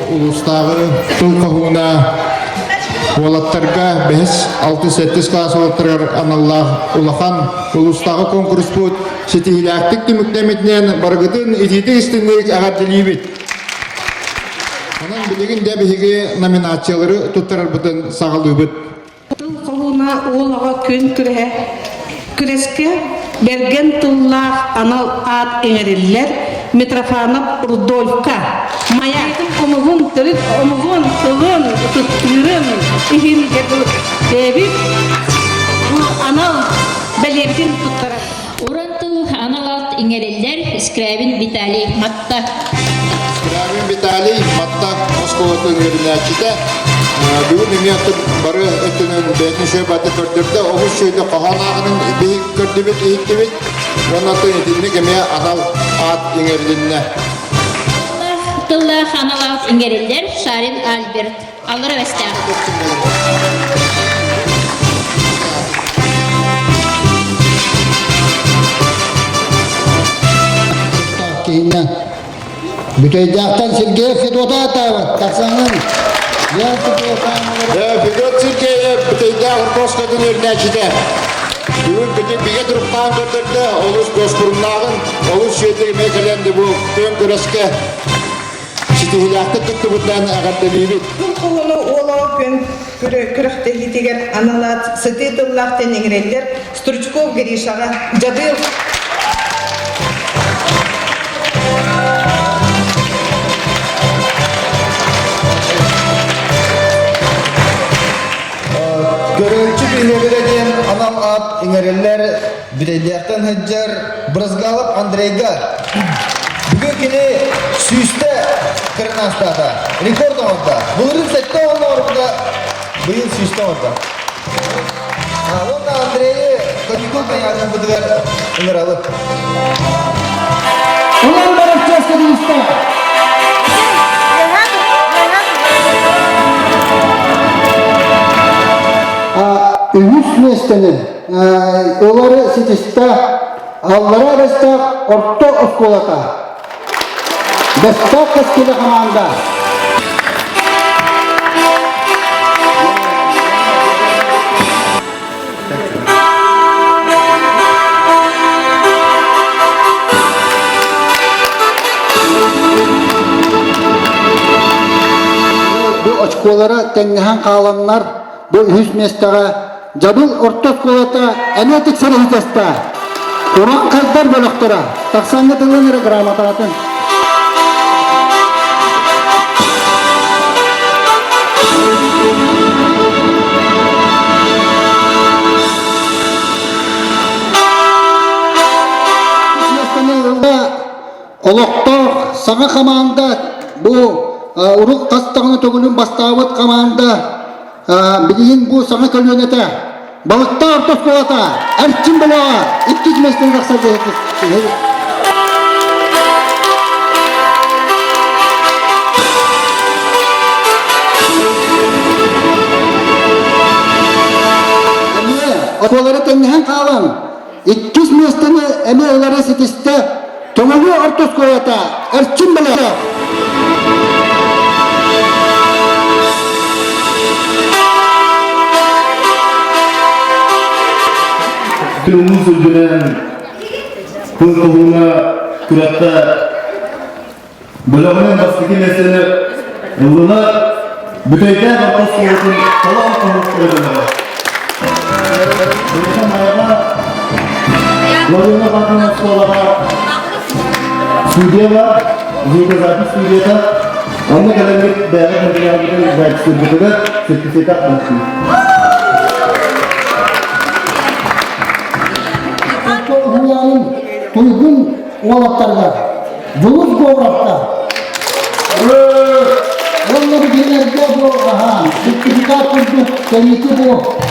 Улуустааҕы тыл хоһууна уолаттарга бэһис, алтыс, сэттис кылаас уолаттарыгар аналлаах улахан улуустааҕы конкурспут ситиһиилээхтик түмүктэммитинэн барыгытын итиитик истиҥник эҕэрдэлиибит. Онон билигин дэ биһиги номинациялары туттарарбытын саҕалыыбыт. Тыл хоһууна уол оҕо күн күрэһэ күрэскэ бэргэн тыллаах анал аат иҥэриллэр Митрофанов Рудольфка Майа омугун төрүт омугун тылын ытыктыырын иһин бэйэбит бу анал бэлиэбитин туттарар. Уран тыл анал аат иҥэриллэр Скрябин Виталий Матта. Скрябин Виталий Матта оскуолатын үөрэнээччитэ. Бүгүн эмиэ бары өттүнэн бэйэтин шөбаты көрдөрдө. Оҕус шөйдө хоһоон ааҕынын биһи көрдүбүт, иһиттибит. Уонна итинник эмиэ анал аат иҥэрилиннэ. Тыллаах анал аат иҥэриллэр Шарин Альберт. Аллара Бэстээх. Киһиннэ Бүтэйдээхтэн Сергеев Федота атаабыт. Тахсаҥҥын. Федот Сергеев Бүтэйдээх Оркоскатын үөрэнээччитэ. Бүгүн бүтүн бигэ туруктаан көрдөрдө, олус дуоспуруннааҕын, олус үчүгэйдик эмиэ кэлэн бу күөн күрэскэ ситиһиилээхтик кыттыбытынан эҕэрдэлиибит. Тыл хоһооно уолаҕа күөн күрэхтэһиитигэр аналаат сытыы тыллаах тэниҥирэллэр Стручков Гришаҕа Дьабыыл Көрөөччү биһиэбирэ диэн анал аат иҥэриллэр Бүтэйдээхтэн сылдьар Брызгалов Андрейга бүгүн кини сүүстэ кырнаастаата, рекорд оҥордо. Былырыын сэттэ оҥорбута, быйыл сүүстэ оҥордо. Уонна Андрейы каникул кайааннарбытыгар ыҥырабыт. Улан барахча Үһүс миэстэни ылары ситистэ Аллараа Бэстээх орто оскуолата. Бэстээх кэскилэ хамаанда. Бу очколара тэҥнэһэн хааланнар бу үһүс миэстэҕэ Дьабыл орто оскуолата эмиэ тиксэриһитеста. Уран хайдар бөлөхтөрө тахсаҥҥа тылын эрэ грамотатын. Олохтоох саҥа хамаанда бу урут хас даҕаны төгүлүн бастаабыт хамаанда билигин бу саҥа көлүөнэтэ Балыктаах орто оскуолата Эрчим бөлөҕө иккис миэстэни тахсар Эмиэ оскуолары тэҥнэһэн хаалан иккис миэстэни эмиэ ылары ситистэ Төҥүлү орто оскуолата Эрчим бөлөҕө. Күн сүрдүнэн тыл хоһууна күрэххэ бөлөҕүнэн бастакы миэстэни ыллылар. Бүтэйдээх орто оскуолатын талаан хоһуктара бөлөҕө. Быйыл Майаҕа Ларина Бакан оскуолаҕа студия бар, звукозапись студията. Онно кэлэммит бэйэҕит материалгытын записьтыыргытыгар сертификат бэлэхтиир. Уһуйаанын туйгун уолаттарыгар Дьулус Говоровка уонна бу кинилэргэ бу аһаан сертификат курдук кэнники бу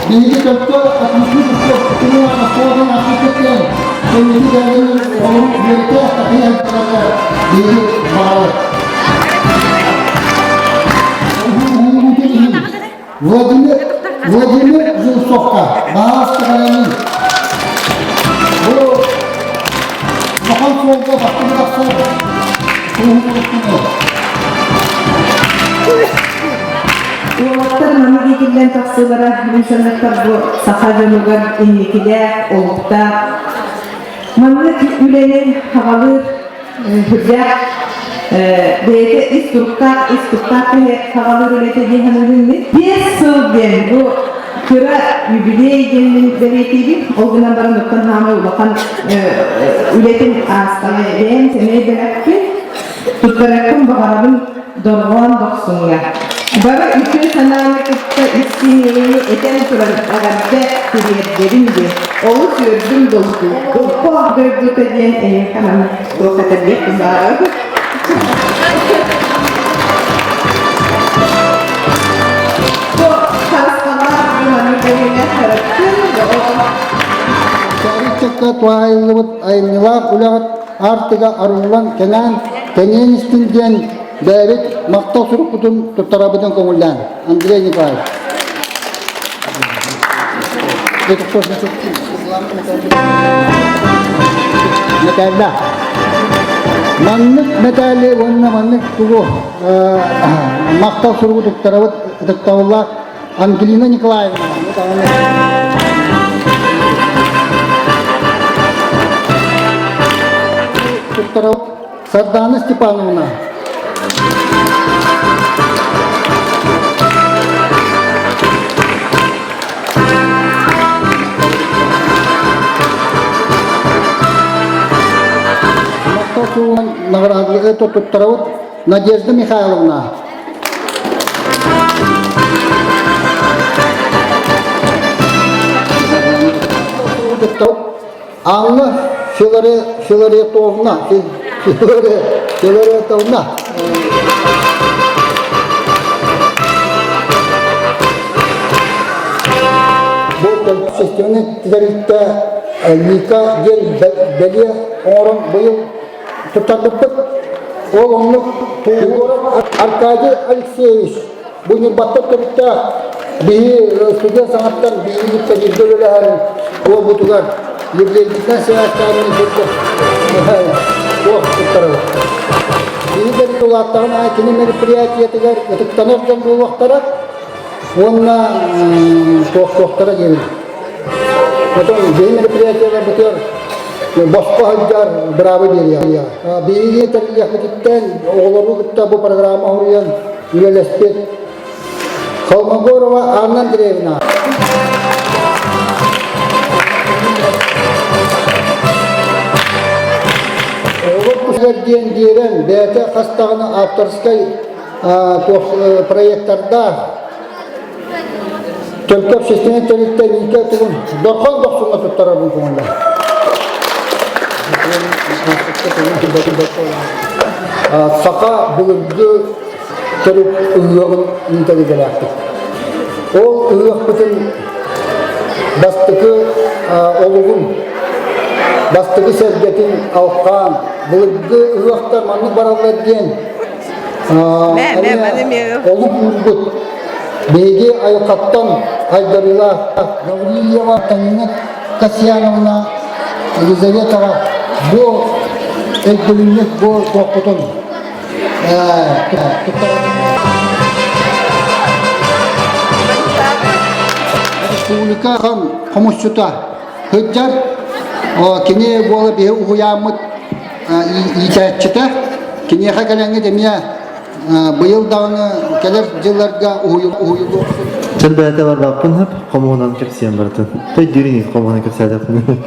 биһиги төлкө атмосферическай оскуолатын ааспыт кэнники кэлэн олору үөрэтэ такыйан биһиги баҕарабыт. Владимир Владимир Жильцовка баҕас Бу улахан суолга бастакы тахсар Уолаттар маннык иитиллэн тахсыылара мин саныахпар бу саха дьонугар инникилээх, олуктаах. Маннык үлэни аҕалыыр Сүрдээх бэйэтэ ис туруктаах, ис куттаах киһи саҕалыыр үлэтэ дии саныыбын мин. 5 сыл диэн бу кыра юбилей диэн мин бэлиэтиибин. Ол гынан баран оттон хаамай улахан үлэтин аастаҕа бэйэм сэмэй бэлэхпин туттарыахпын баҕарабын дорҕоон дохсуҥҥа. Бары үтүө санааны кытта истиҥ этэн туран эҕэрдэ тириэрдэбин диэн олус үөрдүм долгуйдум. Дойдута диэн эйиэхэ манна туох этэрбиэхпин баҕарабын. Бу харысхаллаах маннык бэлиэлээх сырыттым. Ыччакка туһаайыллыбыт айымньылаах үлэҕит аартыга арыллан кэҥээн, кэҥээн истин диэн бэйэбит махтал сурукпутун туттарабытын көҥүллээн. Андрей Николаевич. Мэтээллээх. Маннык мэтээли уонна маннык тугу махтал суругу туттарабыт ытыктабыллаах Ангелина Николаевна. Туттарабыт Сардаана Степановна. Махтал суругунан наҕараадалары туттарабыт Надежда Михайловна. Анна Филаретовна, Филаретовна. Бу общественный тэрилтэ Ника диэн бэлиэ оҥорон быйыл туттарбыппыт. Ол оннук Егоров Аркадий Алексеевич Бу Ньурбаттан төрүттээх биһи студент саҥаттан биһиги кытта бииргэ үлэлэһэр уолбутугар юбилейбитинэн сибээстээн туох туттарабыт. Биһи да улааттаҕын аайы кини мероприятиетыгар ытыктанар дьон буолуохтара уонна туохтуохтара диэбит. Потом биһи мероприятиеларбытыгар босхо сылдьар быраабы биэриэҕэ. Биһиги тэриллиэхпититтэн оҕолору кытта бу программа оҥоруйан үлэлэспит Холмогорова Анна Андреевна. Оҕолор диэн биэрэн бэйэтэ хас даҕаны авторскай проектордаах Төлкө общественнай тэрилтэ Ника тугун дорхон дохсуҥҥа туттарар көҥүллээх. Саха былыргы төрүт ыһыаҕын ыытар идэлээхпит. Ол ыһыахпытын бастакы олугун, бастакы сэргэтин алхаан, былыргы ыһыахтар маннык бараллар диэн олук уурбут биһиги айылҕаттан айдарыылаах Гаврильева Танина Касьяновна Елизаветова бу өйдөбүнньүк бу туохпутун Республика хомусчута сылдьар. Кини буола биһи уһуйааммыт иитээччитэ. Киниэхэ кэлэҥҥит эмиэ Быйыл даҕаны кэлэр дьылларга уһуйуллуох. Чын бэйэтэ барбаппын хөп, хомуһунан кэпсиэн барытын. Өйдүүрүн хомуһунан кэпсээтэхпин.